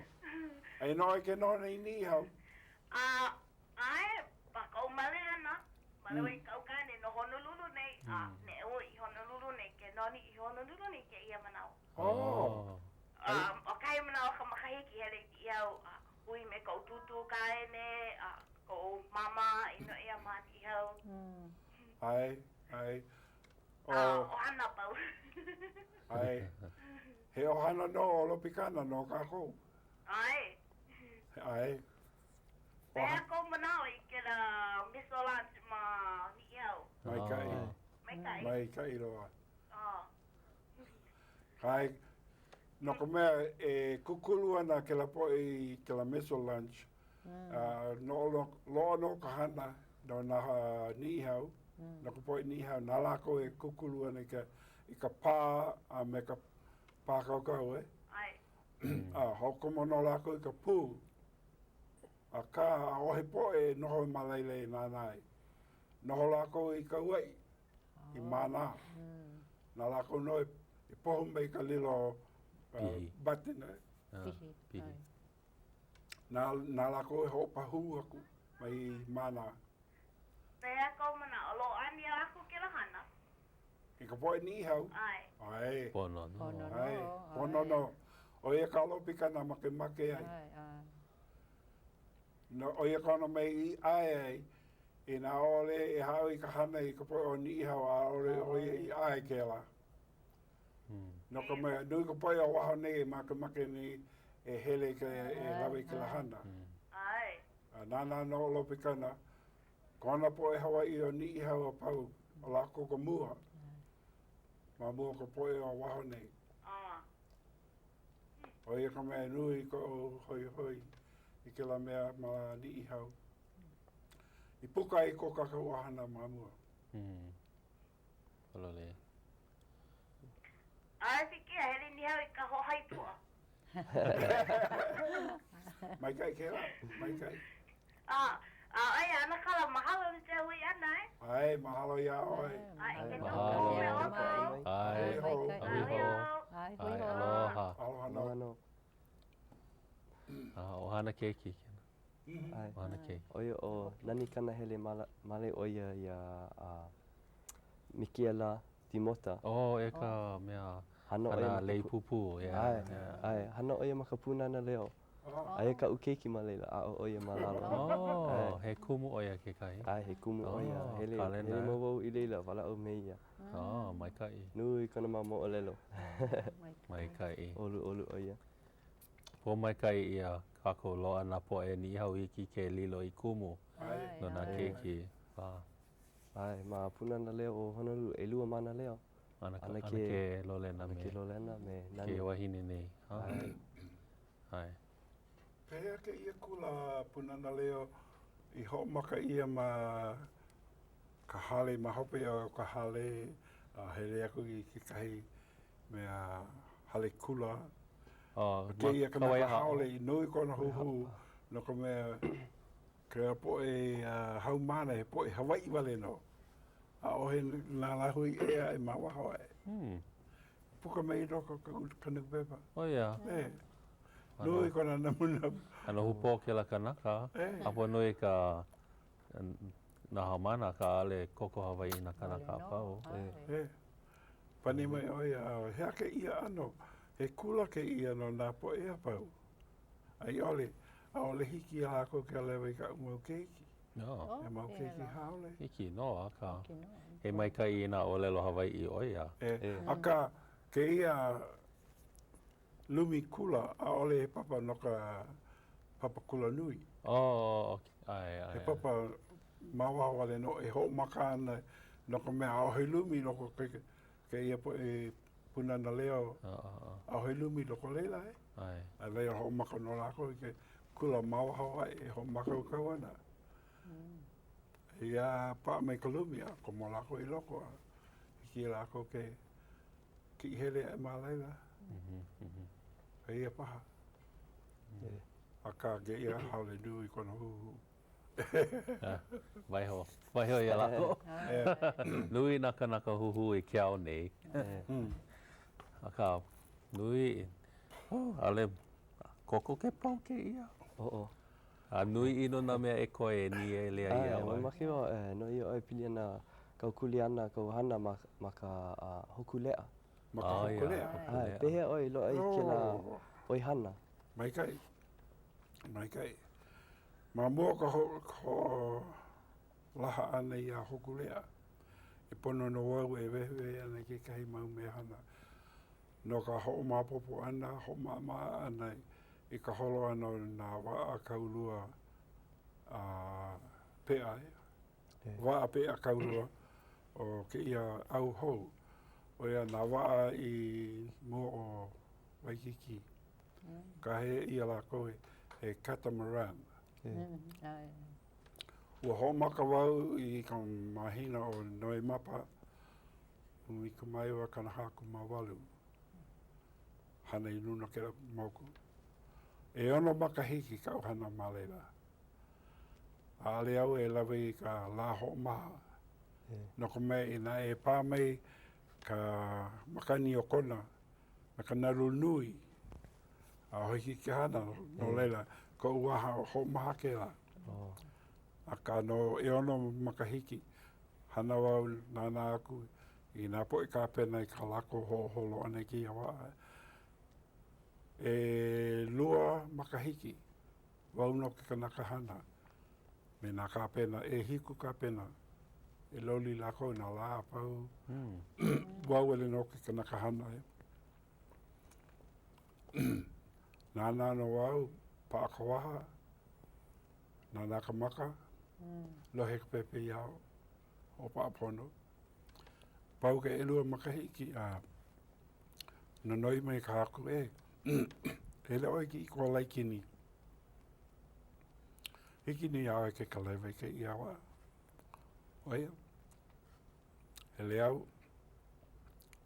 Aia nō ʻoe ke noho nei i Niʻihau. A, ʻae, ma koʻu male ʻana, male wau i kaʻu kāne no Honolulu nei, a neʻe wau i Honolulu nei, ke noho nei i Honolulu nei kēia manawa. Oh. A, ʻo kahi manawa o ka makahiki hele i Niʻihau, a hui me koʻu tūtū kāne, a koʻu māmā i noho ʻia ma Niʻihau. ʻAe, ʻae. A, ʻohana pau. ʻAe. He ʻohana nō ʻo Lopikana no kākou. ʻAe. ʻAe. Pehea kou manaʻo i kēlā missile launch ma Niʻihau? Maikaʻi. Maikaʻi. Maikaʻi loa. ʻAe, no ka mea, e kūkulu ana kēlā poʻe i kēlā missile launch, a loaʻa nō ka hana no nā Niʻihau, no ka poʻe Niʻihau, na lākou e kūkulu ana i ka, i ka pā a me ka pākaukau, e. ʻAe. A hoʻokomo nō lākou i ka pū, akā, ʻaʻohe poʻe e noho ma laila e nānā ai. Noho lākou i Kauaʻi, i Mānā. Na lākou nō e pohu mai ka lilo button. Pihi. Pihi. Na, na lākou e hoʻopahū aku mai Mānā. Pehea kou manaʻo, loaʻa ana iā lākou kēlā hana? I ka poʻe Niʻihau? ʻAe. ʻAe. Pono nō. Pono nō. ʻAe, pono nō. ʻO ia ka lopikana makemake ai. ʻAe, ʻae. No, ʻo ia kona mea i ʻae ai, inā ʻaʻole e hāʻawi i ka hana i ka poʻe o Niʻihau, ʻaʻole ʻo ia i ʻae kēlā. No ka mea, nui ka poʻe o waho nei e makemake nei e hele i ka, e lawe i kēlā hana. ʻAe. A nānā nō ʻo Lopikana, kona poʻe Hawaiʻi o Niʻihau a pau, ʻo lākou ka mua, ma mua o ka poʻe o waho nei. ʻO ia ka mea nui koʻu hoihoi i kēlā mea ma Niʻihau. I puka ai ko kākou ʻohana ma mua. Mm. Pololei. ʻAe hiki a hele Niʻihau i ka hoʻohai puaʻa. Maikaʻi kēlā, maikaʻi. A, a ʻoe, ʻAnakala, mahalo no kēia hui ʻana, e. ʻAe, mahalo iā ʻoe. A i ke Mahalo. ʻAe, Hui hou. hui hou. ʻAe, ʻAe, aloha. Aloha nō. Aloha nō. A, ʻohana keiki kēnā. ʻAe. ʻOhana keiki. ʻO ia ʻo Nani Kanahele male ʻo ia iā Mikiela Timota. Oh, e ka mea Hana ʻo ia hana ma ka lei pu- pūpū, yeah, ʻAe, yeah. ʻae, hana ʻo ia ma ka Pūnana Leo. Aia kaʻu keiki ma laila, aʻo ʻo ia ma lalo. Oh, he kumu ʻo ia kekahi? ʻAe, he kumu ʻo ia. Oh, Hele, kalena. hele mau wau i laila, walaʻau me ia. Oh, maikaʻi. Nui kona mau moʻolelo. Maikaʻi. ʻOluʻolu ʻo ia. Pōmaikaʻi ʻia kākou loaʻa nā poʻe Niʻihau hiki ke lilo i kumu no nā keiki. ʻAe, ma Pūnana Leo o Honolulu, ʻelua mānaleo. ʻAnakē Lolena me. ʻAnakē Lolena me Nani. Kēia wahine nei. ʻAe. ʻAe. Pehea kēia kula Pūnana Leo i hoʻomaka ʻia ma ka hale, ma hope o ka hale, a hele aku i kekahi mea hale kula. Oh, kēia kanaka haole i nui kona huhū no ka mea, kēia poʻe haumāna he poʻe Hawaiʻi wale nō. ʻAʻohe nā lāhui ʻē aʻe ma waho aʻe. Hmm. Puka mai i loko o ka nūpepa. ʻO ia. E. Nui kona namunamu. ʻAno hūpō kēlā kanaka. E. Hapa nui ka nā haumāna akā ʻaʻole koko Hawaiʻi nā kānaka a pau. E. Pane mai ʻo ia, he aha kēia ʻano? He kula kēia no nā poʻe a pau. A i ʻole, ʻaʻole hiki iā lākou ke alewa i kaʻu mau keiki. No. He mau keiki haole. Hiki nō, akā, he maikaʻi i nā ʻōlelo Hawaiʻi ʻo ia. E, akā, kēia lumi kula, ʻaʻole he papa no ka papa kula nui. Oh, okay. ʻAe, ʻae. He papa ma waho wale nō e hoʻomaka ana no ka mea, ʻaʻohe lumi i loko o kēia poʻe Pūnana Leo, ʻaʻohe lumi i loko o laila, e. ʻAe. A laila hoʻomaka nō lākou i ke kula ma waho aʻe e hoʻomākaukau ana. Iā paʻa mai ka lumi, a komo lākou i loko, a hiki iā lākou ke kiʻihele aʻe ma laila. Pēia paha. Akā, kēia haole nui kona huhū. Waiho, waiho iā lākou. Nui nā kānaka huhū i ke ao nei. Akā, nui, oh, ʻaʻole kokoke pau kēia. Oh. A nui ʻino nā mea e koe e nīele ai iā ʻoe. Mamake wau e noi ʻoe e pili ana kāu kuleana, kāu hana ma, ma ka Hōkūleʻa. Ma ka Hōkūleʻa? ʻAe, pehea ʻoe i loaʻa i kēlā ʻoihana? Maikaʻi, maikaʻi. Ma mua o ka hoʻolaha ʻana iā Hōkūleʻa, e pono nō au e wehewehe ana i kekahi mau mea hana no ka hoʻomaopopo ʻana, hoʻomaʻamaʻa ʻana i ka holo ʻana o nā waʻa kaulua a peʻa, waʻa peʻa kaulua o kēia au hou, ʻo ia nā waʻa i mua o Waikīkī. Kāhea ʻia lākou he catamaran. Ua hoʻomaka wau i ka mahina ʻo Noemapa 1948. Hana i luna o kēlā moku. ʻEono makahiki kaʻu hana ma laila. ʻAʻole au e lawe i ka lā hoʻomaha. No ka mea, inā e pā mai ka makani o Kona me ka nalu nui, ʻaʻohe hiki ke hana, no laila, koʻu wā hoʻomaha kēlā. Akā no ʻeono makahiki, hana wau nānā aku i nā poʻe kāpena i kā lākou hoʻoholo ʻana i kēia waʻa. ʻElua makahiki, wau nō ke kanaka hana me nā kāpena, ʻehiku kāpena e loli lākou i nā lā a pau. Wau wale nō ke kanaka hana. Nānā nō au, paʻa ka waha, nānā ka maka, lohe ka pepeiao, hoʻopaʻa pono. Pau ka ʻelua makahiki a nonoi mai ka haku, e, hele ʻoe e kiʻi i kou laikini. Hiki nō iā ʻoe ke kalaiwa i kēia wā. ʻO ia, hele au,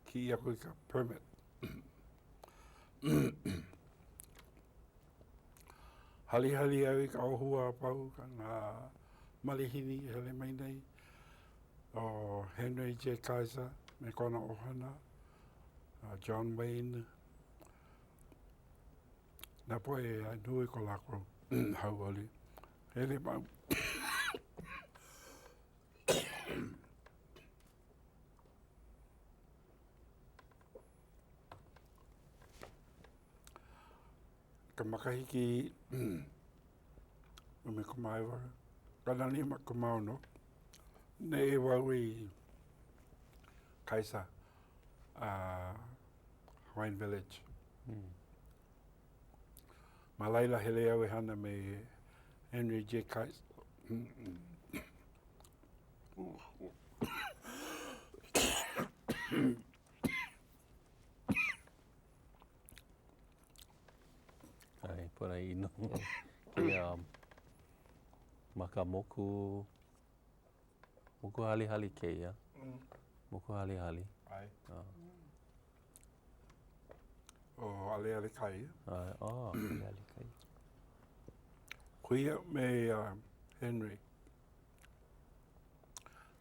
kiʻi aku i ka permit. Halihali au i ka ʻōhua a pau, ka nā malihini e hele mai nei. ʻO Henry J. Kaiser me kona ʻohana, John Wayne, nā poʻe nui ko lākou hauʻoli. Hele mau. Ka makahiki 19, 56, neʻe wau i Kaiser, uh, Hawaiian Village. Mm. Ma laila hele au e hana me Henry J. Kaiser. ʻAe, pono e inu kēia ma ka moku, moku halihali kēia. Mm. Moku halihali. ʻAe. Oh. ʻO Aleale Kai. ʻAe, oh. Aleale Kai. Ko ia me uh, Henry.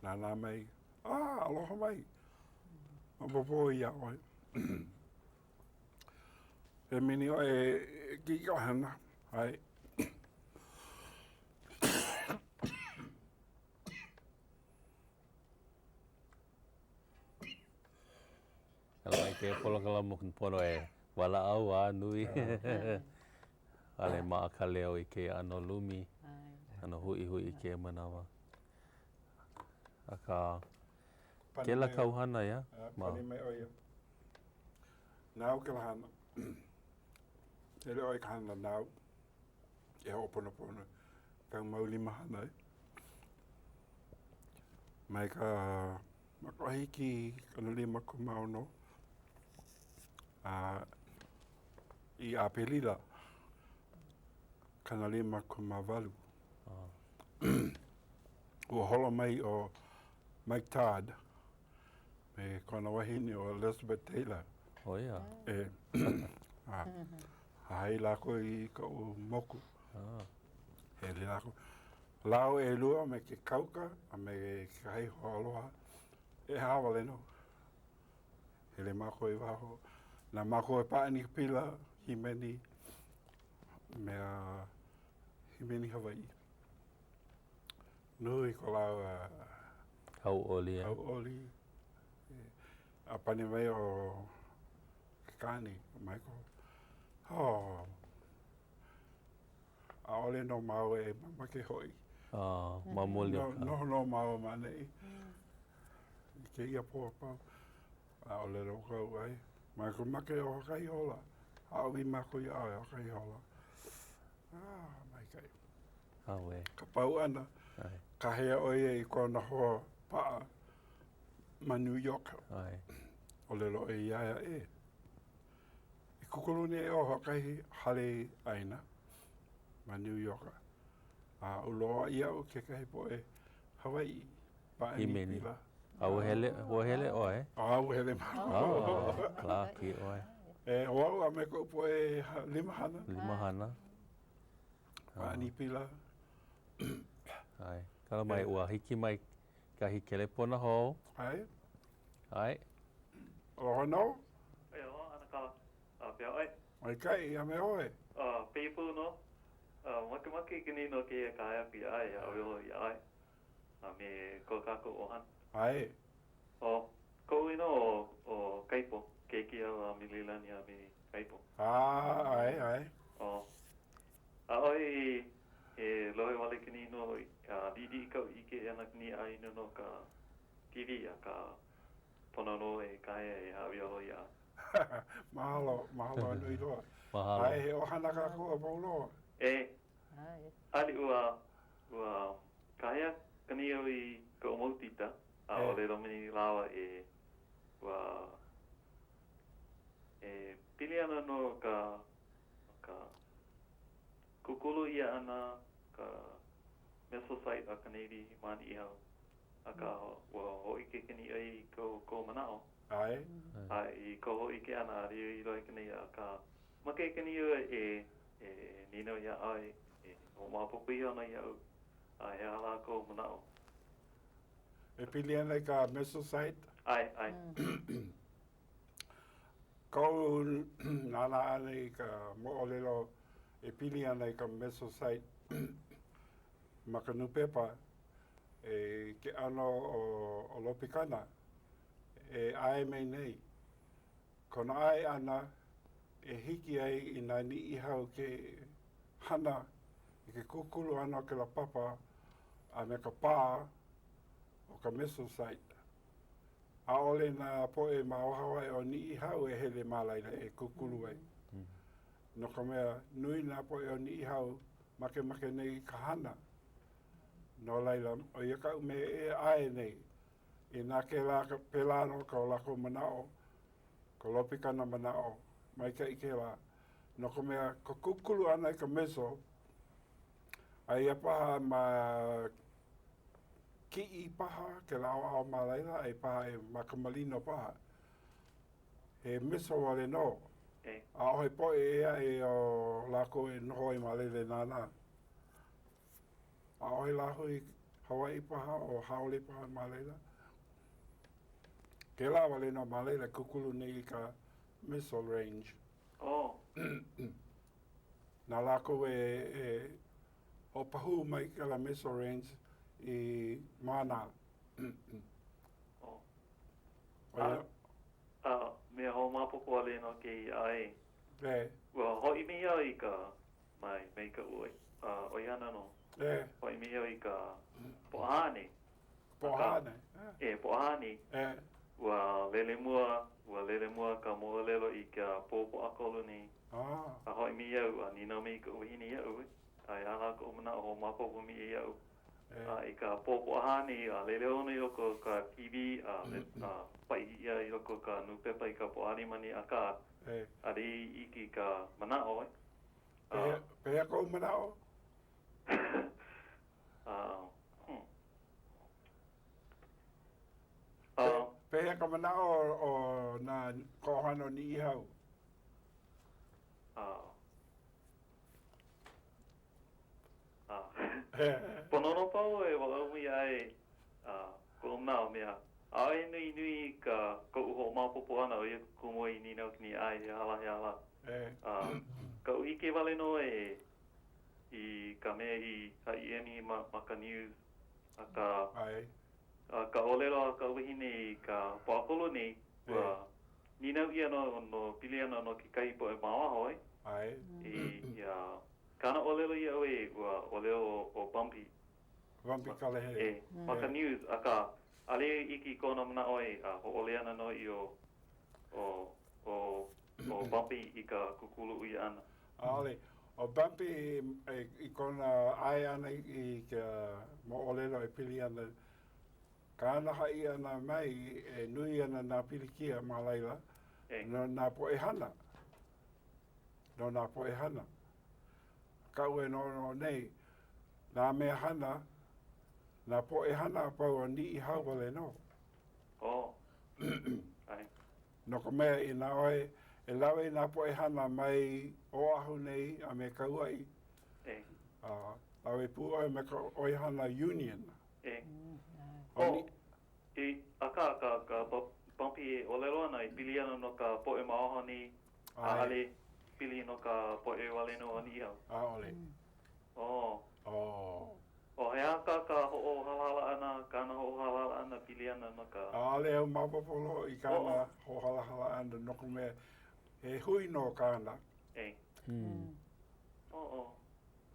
Nānā mai, ah, aloha mai. Maopopo iā ʻoe. E mini ʻoe e ki ka hana. ʻAe. Kala mai kēia polokalamu pono e walaʻau a nui. ʻAʻole maʻa ka leo i kēia ʻano lumi, ʻano huʻihuʻi i kēia manawa. Akā, kēlā kāu hana, ia? Pane mai ʻo ia. Nāu kēlā hana. Hele ʻoe i ka hana nāu. E hoʻoponopono kāu mau limahana. Mai ka makahiki 56 a i ʻApelila 58. Ua holo mai ʻo Mike Todd me kona wahine ʻo Elizabeth Taylor. ʻO ia? E. A hahai lākou i kaʻu moku. Hele lākou. Lāua ʻelua me ke kauka a me kekahi hoaaloha ʻehā wale nō. Hele mākou i waho. Na mākou e pāʻani ka pila, hīmeni, mea hīmeni Hawaiʻi. Nui ko lāua hauʻoli. Hauʻoli. A pane mai ʻo ke kāne, ʻo Michael, oh, ʻaʻole nō māua e mamake hoʻi. Oh, ma muli o ka. Noho nō māua ma ʻaneʻi. I kēia pō a pau, a ʻōlelo aku au, ʻae, Michael, make ʻo hoʻokahi hola. Hāʻawi mākou iā ʻoe hoʻokahi hola. Ah, maikaʻi. Auē. Ka pau ʻana, kāhea ʻo ia i kona hoa paʻa ma New York. ʻAe. ʻŌlelo ʻo ia iā ia, e, e kūkulu nei ʻoe hoʻokahi hale ʻaina ma New York. A ua loaʻa iaʻu kekahi poʻe Hawaiʻi pāʻani pila. A ua hele, ua hele ʻoe? A ua hele mākou. Oh, laki ʻoe. E, ʻo au a me koʻu poʻe limahana. Limahana. Pāʻani pila. ʻAe. Kala mai, ua hiki mai kahi kelepona hou. ʻAe. ʻAe. Aloha nō. E aloha, ʻanakala. A pehea ʻoe? Maikaʻi, a me ʻoe? A pēia pū nō. A makemake kini no kēia kāhea aku iā ʻoe, a ʻōlelo iā ʻoe, a me ko kākou ʻohana. ʻAe. ʻO koʻu inoa ʻo, ʻo Kaipo, keiki au a Mililani a me Kaipo. A, ʻae, ʻae. ʻO, ʻaʻohe i, he lohe wale kini nō, a liʻiliʻi kaʻu ʻike ʻana kini ʻāina no ka TV, akā, pono nō e kāhea e hāʻawi aloha iā ʻoe. Mahalo, mahalo a nui loa. Mahalo. ʻAe, he ʻohana kākou a pau loa. E, ʻaʻole ua, ua kāhea kani au i koʻu mau tita, a ʻōlelo mai lāua e, ua, e pili ana nō ka, ka kūkulu ʻia ʻana ka missile site a ka Navy ma Niʻihau. Akā, ua hōʻike kani ʻoe i kou, kou manaʻo. ʻAe. A i kou hōʻike ʻana, ʻaʻole i lohe kani, akā, make kani au e, e nīnau iā ʻoe, e hoʻomaopopo iho ana iaʻu, a he aha lā kou manaʻo? E pili ana i ka missile site? ʻAe, ʻae. Koʻu nānā ʻana i ka moʻolelo e pili ana i ka missile site ma ka nūpepa, i ke ʻano o Lopikana e ʻae mai nei. Kona ʻae ʻana e hiki ai i nā Niʻihau ke hana i ke kūkulu ʻana o kēlā papa a me ka pā o ka missile site. ʻAʻole nā poʻe ma waho aʻe o Niʻihau e hele ma laila e kūkulu ai. No ka mea, nui nā poʻe o Niʻihau makemake nei i ka hana. No laila, ʻo ia kaʻu mea e ʻae nei, inā kēlā, pēlā nō ko lākou manaʻo, ko Lopikana manaʻo, maikaʻi kēlā. No ka mea, ka kūkulu ʻana i ka missile, aia paha ma Kiʻi paha, kēlā ʻaoʻao ma laila, aia paha e ma ka Malino paha. He missile wale nō. ʻAʻohe poʻe ʻē aʻe o lākou e noho ai ma laila e nānā. ʻAʻohe lāhui Hawaiʻi paha o haole paha ma laila. Kēlā wale nō ma laila kūkulu nei i ka. Missile Range. Oh. Na lākou e, e hoʻopahū mai kēlā missile range i Mānā. Oh. A, a mea hoʻomaopopo wale nō kēia ʻae. E. Ua hoʻi mai au i ka mai, mai ka ʻoi, uh, ʻoihana nō. E. Hoʻi mai au i ka Pōʻahā nei. Pōʻahā nei. E, Pōʻahā nei. E. Ua lele mua, ua lele mua ka moʻolelo i ka pō Pōʻakolu nei. Ah. A hoʻi mai au, a nīnau mai kaʻu wahine iaʻu, e. A he aha lā koʻu manaʻo hoʻomaopopo mai iaʻu. E. A i ka pō Pōʻahā nei, a lele hou nō i loko o ka TV, a, a paʻi ʻia i loko o ka nūpepa i ka Pōʻalima nei, akā, E. ʻaʻole i iki ka manaʻo, e. A. Pehea, pehea kou manaʻo? A, hmm. A. Pehea ka manaʻo o nā ka ʻohana o Niʻihau? A. A. Pono nō paha e walaʻau mai ai a koʻu manaʻo mea. ʻAʻohe nui nui ka koʻu hoʻomaopopo ʻana ʻo ia ke kumu i nīnau aku nei ʻae he aha lā he aha lā. A kaʻu ʻike wale nō e i ka mea i haʻi emi ma, ma ka news akā a ka ʻōlelo a ka wahine i ka Pōʻakolu nei, ua nīnau ʻia nō no pili ana no kekahi poʻe ma waho e. I ia kāna ʻōlelo iaʻu e ua ʻōlelo ʻo Bumpy. Bumpy Kalehele. E, ma ka news, akā, ʻaʻole iki kona manaʻo e a hōʻole ana nō i o, ʻo, ʻo, ʻo Bumpy i ka kūkulu ʻia ʻana. ʻAʻole. ʻO Bumpy i kona ʻae ʻana i ka moʻolelo e pili ana, kāna haʻi ʻana mai e nui ana nā pilikia ma laila no nā poʻe hana. No nā poʻe hana. Kaʻu e noʻonoʻo nei, nā mea hana, nā poʻe hana a pau o Niʻihau wale nō. Oh. ʻAe. No ka mea, inā ʻoe e lawe i nā poʻe hana mai Oʻahu nei a me Kauaʻi, E. a lawe pū ʻoe me ka ʻoihana union. E. Oh, e, akā, ka, ka Bumpy e ʻōlelo ana e pili ana no ka poʻe ma waho nei, ʻaʻole pili no ka poʻe wale nō o Niʻihau. ʻAʻole. Oh. Oh. Oh, he aha kā ka hoʻohalahala ʻana, kāna hoʻohalahala ʻana pili ana no ka. ʻAʻole au maopopo loa i kāna hoʻohalahala ʻana no ka mea, he hui nō kāna. E. Oh, oh.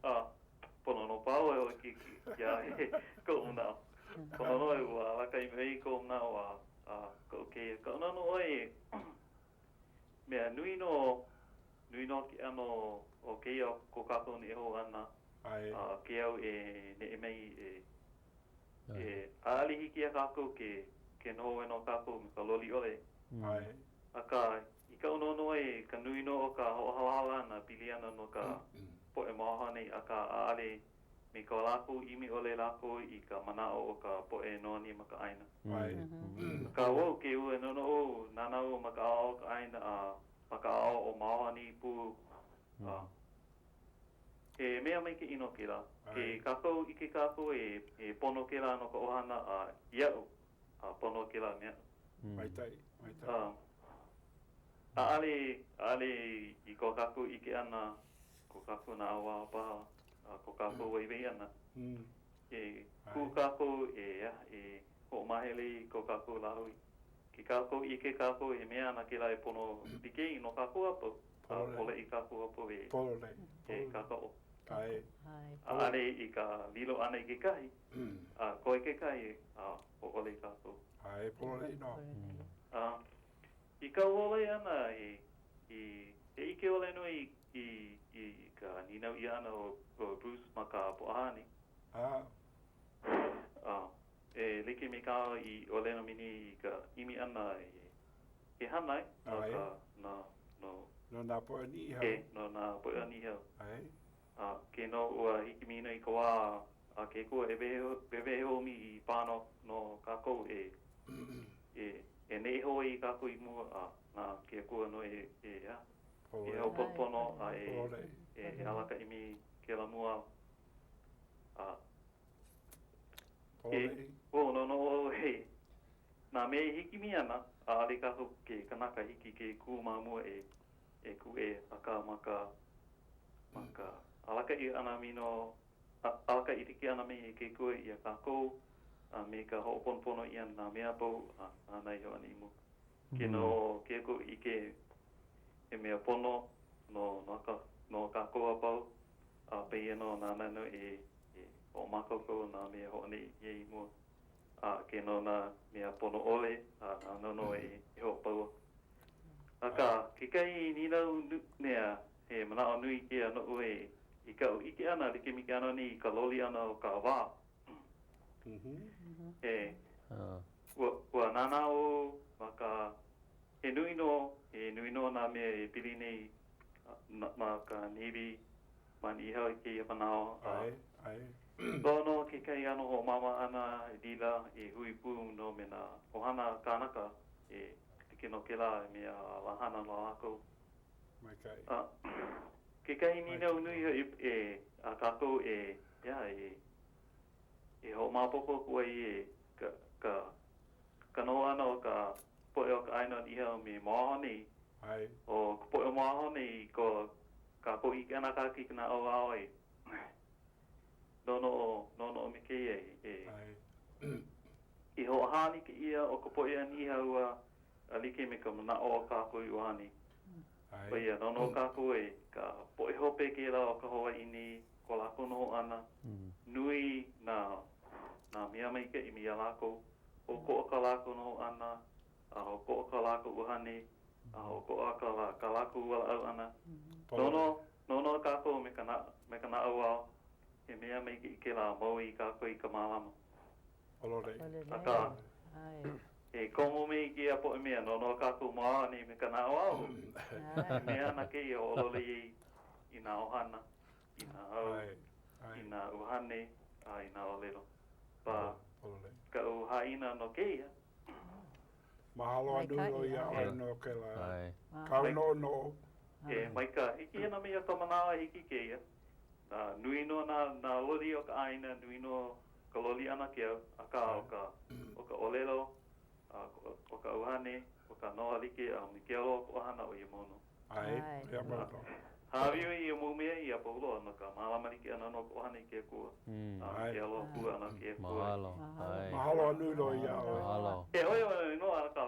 A, pono nō paha ʻoe hōʻike iā koʻu manaʻo. Pono nō ua alakaʻi mai koʻu manaʻo a, a koʻu kēia. Kaʻuna nō ʻoe e Mea nui nō, nui nō ke ʻano o kēia ko kākou neʻe hou ʻana a ke au e neʻe mai e, e ʻaʻole hiki iā kākou ke, ke noho wale nō kākou me ka loli ʻole. Akā, i kaʻu noʻonoʻo e ka nui nō o ka hoʻohalahala ʻana pili ana no ka poʻe ma waho nei, akā ʻaʻole me ko lākou ʻimi ʻole lākou i ka manaʻo o ka poʻe noho nei ma ka ʻāina. Akā wau ke ua noʻonoʻo nānā wau ma ka ʻaoʻao o ka ʻāina a ma ka ʻaoʻao o Maoa nei pū a he mea maikaʻi nō kēlā. Ke kākou ʻike kākou e he pono kēlā no ka ʻohana a iaʻu a pono kēlā mea. Maikaʻi, maikaʻi. ʻAʻole, ʻaʻole i ko kākou ʻike ʻana, ko kākou naʻauao paha, a ko kākou waiwai ʻana. E kū kākou e, e hoʻomāhele i ko kākou lāhui. Ke kākou ʻike kākou he mea ana kēlā e pono like i no kākou a pau. A pololei kākou a pau e, e kākoʻo. ʻAʻole i ka lilo ʻana i kekahi, a koe kekahi, a hōʻole kākou. ʻAe, pololei nō. A I kaʻu hōlei ʻana i, i, he ʻike wale nō i, i, i ka nīnau ʻia ʻana o, o Bruce ma ka Pōʻahā nei. A. A, e like me kāu i ʻōlelo mai nei i ka ʻimi ʻana i, he hana e, no ka, no, no. No nā poʻe Niʻihau. E, no nā poʻe o Niʻihau. ʻAe. A, ke nō ua hiki mai nō i ka wā a ke Akua e wehewehe hou mai i pā no, no kākou e, e, e neʻe hou ai kākou i mua, a na ke Akua nō e, e, a, e hoʻoponopono a e, e, e alakaʻi mai kēlā mua. A, e, ua noʻonoʻo au he, nā mea e hiki mai ana. ʻaʻole kākou ke kanaka hiki ke kū ma mua e e kūʻē, akā ma ka ma ka alakaʻi ʻana me no alakaʻi like ʻana me ke Akua iā kākou a me ka hoʻoponopono ʻia nā mea a pau a nāna i hoʻāna i mua. Ke nō ke Akua ʻike he mea pono no no ka no kākou a pau, a pēia nō nāna nō e e hoʻomākaukau nā mea hoʻoneʻe ʻia i mua, a ke nō nā mea pono ʻole, a nāna nō e e hoʻopau aku. Akā, kekahi nīnau mea, he manaʻo nui kēia noʻu e i kaʻu ʻike ʻana like me ke ʻano nei i ka loli ʻana o ka wā. E, ua, ua nānā wau ma ka, he nui nō, he nui nō nā mea e pili nei ma ka Navy ma Niʻihau i kēia manawa. ʻAe, ʻae. Loa nō kekahi ʻano hoʻomāmā ʻana i laila e hui pū nō me nā ʻohana kānaka e like nō kēlā he mea alahana no lākou. Maikaʻi. A kekahi nīnau nui hoʻi e a kākou e, ʻeā, e e hoʻomaopopo aku ai e ka, ka, ka noho ʻana o ka poʻe o ka ʻāina o Niʻihau me ma waho nei. ʻAe. ʻO ka poʻe o ma waho nei i ko kākou ʻike ʻana kākou i ka naʻauao e noʻonoʻo, noʻonoʻo me kēia e, ʻAe. i hoʻohālike ʻia ʻo ka poʻe a Niʻihau a, a like me ka manaʻo o kākou i waho nei. ʻAe. ʻO ia, noʻonoʻo kākou e ka poʻe hope kēlā o ka Hawaiʻi nei, ko lākou noho ʻana, nui nā, nā mea maikaʻi me iā lākou, ʻokoʻa kā lākou noho ʻana, a ʻokoʻa kā lākou ʻuhane, a ʻokoʻa kā, kā lākou walaʻau ʻana. Noʻonoʻo, noʻonoʻo kākou me ka, me ka naʻauao, he mea maikaʻi kēlā a mau i kākou i ka mālama. Akā, e komo me i kēia poʻe mea, noʻonoʻo kākou ma waho nei me ka naʻauao. He mea ana kēia hoʻololi ai i nā ʻohana. i nā au, i nā ʻuhane, a i nā ʻōlelo. Pa kaʻu hāʻina no kēia. Mahalo a nui nō iā ʻoe no kēlā kāu noʻonoʻo. E, maika, hiki ana me ia ka manawa hiki kēia. Nā, nui nō nā, nā loli o ka ʻāina, nui nō ka loli ʻana ke au, akā ʻo ka, ʻo ka ʻōlelo, a ʻo ka ʻuhane, ʻo ka noa like, a me ke aloha o ka ʻohana, ʻo ia mau nō. ʻAe, ʻo ia mau nō. Hāʻawi ʻoe i ia mau mea iā pau loa no ka mālama like ʻana no ka ʻohana i ke Akua, a me ke aloha pū ʻana ke Akua. Mahalo. ʻAe. Mahalo a nui loa iā ʻoe. Mahalo. E ʻoe wale nō a ka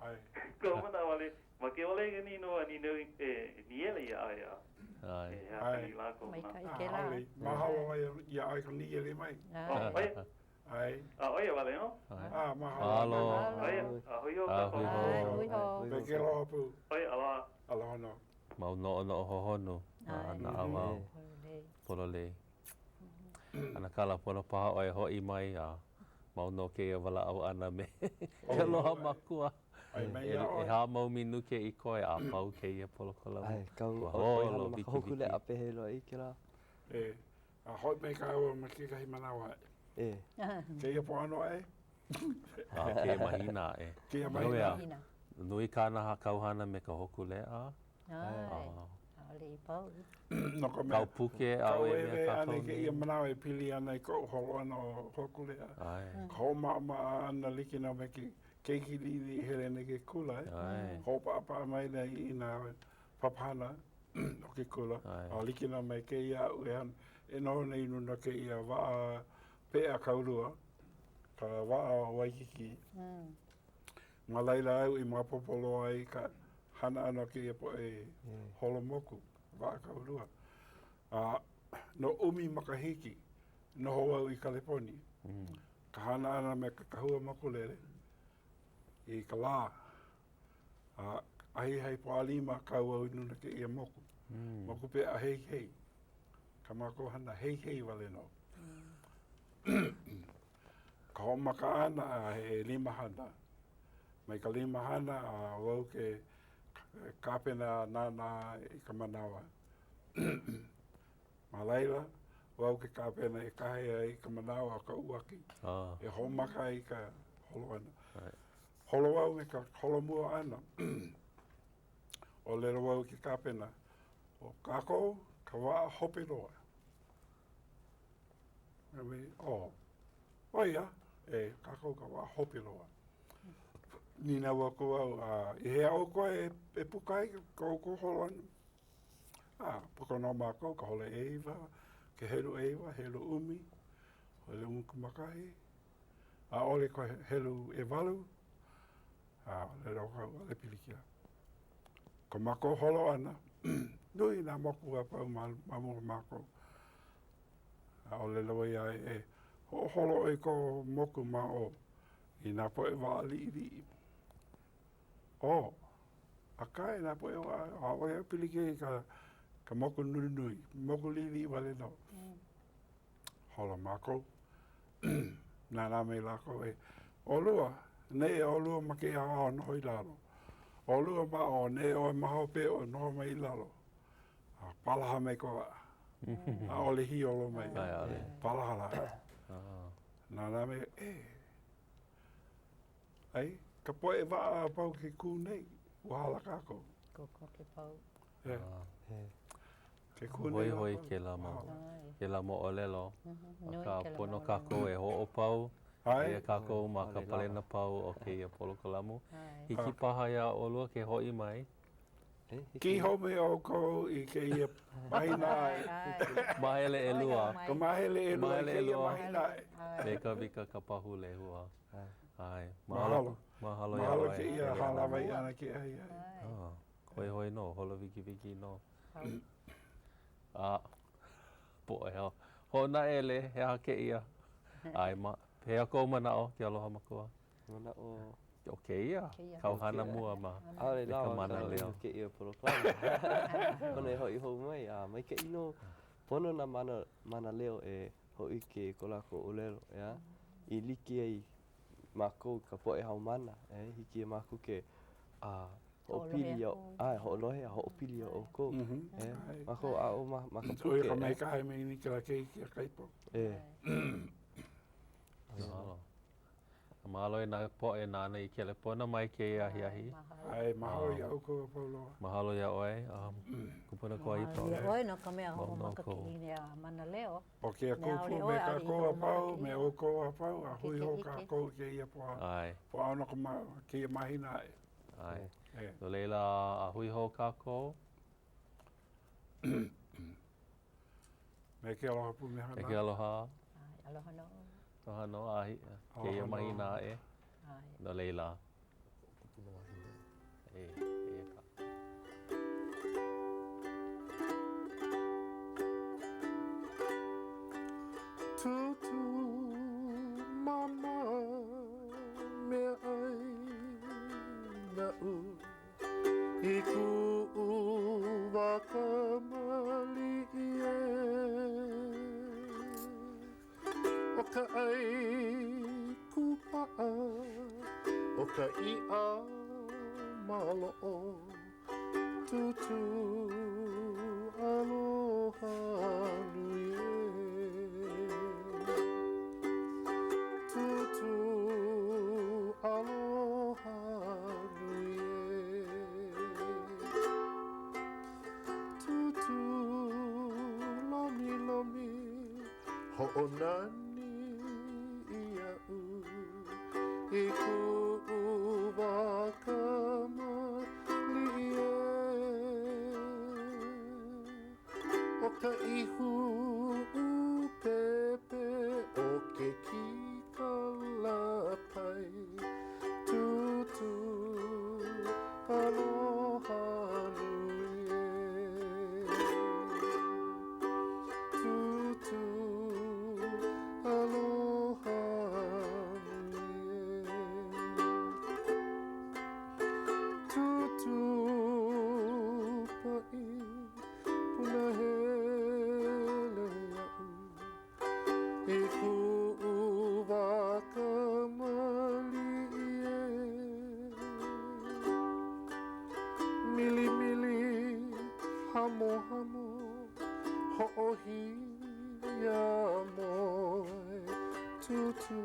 ʻAe. Koʻu manaʻo wale, ma ke ʻole nei nō a nīnau e nīele iā ʻoe a ʻAe. e hākani lākou. Maikaʻi kēlā. ʻAʻole. Mahalo iā ʻoe ka nīele mai. ʻAe. ʻO ia. ʻAe. A ʻo ia wale nō. A, mahalo. Mahalo. ʻO ia, a hui hou kākou. A hui hou. ʻAe, hui hou. Me ke aloha pū. ʻO ia, aloha. Aloha nō. Mau noʻonoʻo hohonu a naʻauao pololei. ʻAnakala pono paha ʻoe hoʻi mai a mau nō kēia walaʻau ʻana me ke aloha makua. ʻEhā mau minuke i koe a pau kēia polokolamu. ʻAe, kau Ua holo ʻoihana ma ka wikiwiki. Hōkūleʻa pehea loa i kēlā. E, a hoʻi mai kāua ma kekahi manawa aʻe. E. Kēia Pōʻano aʻe? A kēia mahina aʻe. Kēia mahina. Nui kāna kāu hana me ka Hōkūleʻa. ʻAe, ʻaʻole i pau. No ka mea, Kāu puke, ʻaʻole kaʻu mea ʻewe kākau ʻana i nei. kēia manawa e pili ana i koʻu holo ʻana o Hōkūleʻa. ʻAe. Ka hoʻomaʻamaʻa ʻana like nō me ke keiki liʻiliʻi i hele nei i ke kula. ʻAe. Hoʻopaʻapaʻa maila i nā papahana o ke kula. ʻAe. A like nō me kēia aʻu e hana, e noho nei i luna o kēia waʻa peʻa kaulua, ka waʻa o Waikīkī. Ma laila au i maopopo loa ai ka hana ʻana o kēia poʻe holo moku, waʻa kaulua. A no ʻumi makahiki, noho au i Kaleponi. Ka hana ʻana me ka kahua mokulele i ka lā. A ahiahi Pōʻalima kau au i luna kēia moku. Moku peʻa heihei. Kā mākou hana heihei wale nō. Ka hoʻomaka ʻana a he limahana. Mai ka limahana a wau ke kāpena nānā i ka manawa. Ma laila, wau ke kāpena e kahe ai i ka manawa o ka uaki. Ah. E hoʻomaka ai ka holo ʻana. Holo au me ka holomua ʻana. ʻŌlelo wau i ke kāpena, ʻo kākou ka waʻa hope loa. Oh, ʻo ia, e, kākou ka waʻa hope loa. Nīnau aku au, a i hea ʻoukou e, e puka ai ko ʻoukou holo ʻana? A, puka nō mākou ka hole ʻeiwa, ke helu ʻeiwa, helu ʻumi, helu ʻumikūmākahi, ʻaʻole ka helu ʻewalu, a ʻōlelo aku au, ʻaʻole pilikia. Ko mākou holo ʻana, nui nā moku a pau ma, ma mua o mākou. A ʻōlelo ʻo ia e hoʻoholo ʻoe i kou moku ma o i nā poʻe waʻa liʻiliʻi. Oh, akā i nā poʻe waʻa, ʻaʻole au pilikia i ka, ka moku nunui, moku liʻiliʻi wale nō. Holo mākou, nānā mai lākou e, ʻolua, neʻe ʻolua ma ke ʻaoʻao noho i lalo. ʻOlua ma ʻō, neʻe ʻoe ma hope o noho mai i lalo. A palaha mai ka waʻa. ʻAʻole hiolo mai. Palaha lā. Nānā mai, e, ai, ka poʻe waʻa a pau ke kū nei, ua hala kākou. Kokoke pau. E. Ke kū nei Hoihoi kēlā mau, kēlā moʻolelo. Akā, pono kākou e hoʻopau. Aia kākou ma ka palena pau o kēia polokalamu. Hiki paha iā ʻolua ke hoʻi mai. Kī hou mai ʻoukou i kēia mahina aʻe. Mahele ʻelua. Ka mahele ʻelua i kēia mahina aʻe. Me Kawika Kapahulehua. ʻAe. Mahalo. Mahalo iā ʻoe. Mahalo kēia hālāwai ʻana ke ahiahi. Hoihoi nō, holo wikiwiki nō. A, poʻe hoʻonaele, he aha kēia? ʻAe, ma, he aha kou manaʻo, ke aloha makua? Manaʻo. ʻO kēia kāu hana mua ma ʻAʻole me ka lawa ka mānaleo. kēia polokalamu. Pono e hoʻi hou mai, a maikaʻi nō pono nā mana, mānaleo e hōʻike i ko lākou ʻōlelo, ʻeā? I like ai mākou ka poʻe haumāna, e hiki iā mākou ke a hoʻopili iā, ʻae, hoʻolohe a hoʻopili iā ʻoukou. E, mākou aʻo ma, ma ka ʻO ia puke, ka ʻeā? maikaʻi me kēlā keiki a Kaipo. E. Mahalo. Mahalo i nā poʻe nāna i kelepona mai kēia ahiahi. ʻAe, mahalo iā ʻoukou a pau loa. Mahalo iā ʻoe, Kupuna Kuahipa. Mahalo iā ʻoe no ka mea hoʻomaka kēia mānaleo. ʻO ke Akua pū me kākou a pau, me ʻoukou a pau, a hui hou kākou i kēia Pōʻaono kēia mahina aʻe. ʻAe. No laila, a hui hou kākou. Me ke aloha pumehana. Me ke aloha. ʻAe, aloha nō. Aloha nō a kēia mahina aʻe. No laila. E, eia kā. Tūtū mama meaʻai naʻu I kuʻu wā kamaliʻi ē ʻO ka ʻai kūpaʻa ʻO ka iʻa maloʻo Tūtū aloha nui ē Tūtū aloha nui ē Tūtū lomilomi hoʻonani iaʻu I kuʻu wā kamaliʻi ē ʻO ka ihu ʻupepe ʻo ke kīkala pai Tūtū aloha nui ē Tūtū aloha nui ē Tūtū paʻi punahele iaʻu I kuʻu wā kamaliʻi ē Milimili hamohamo hoʻohiamoe Tūtū.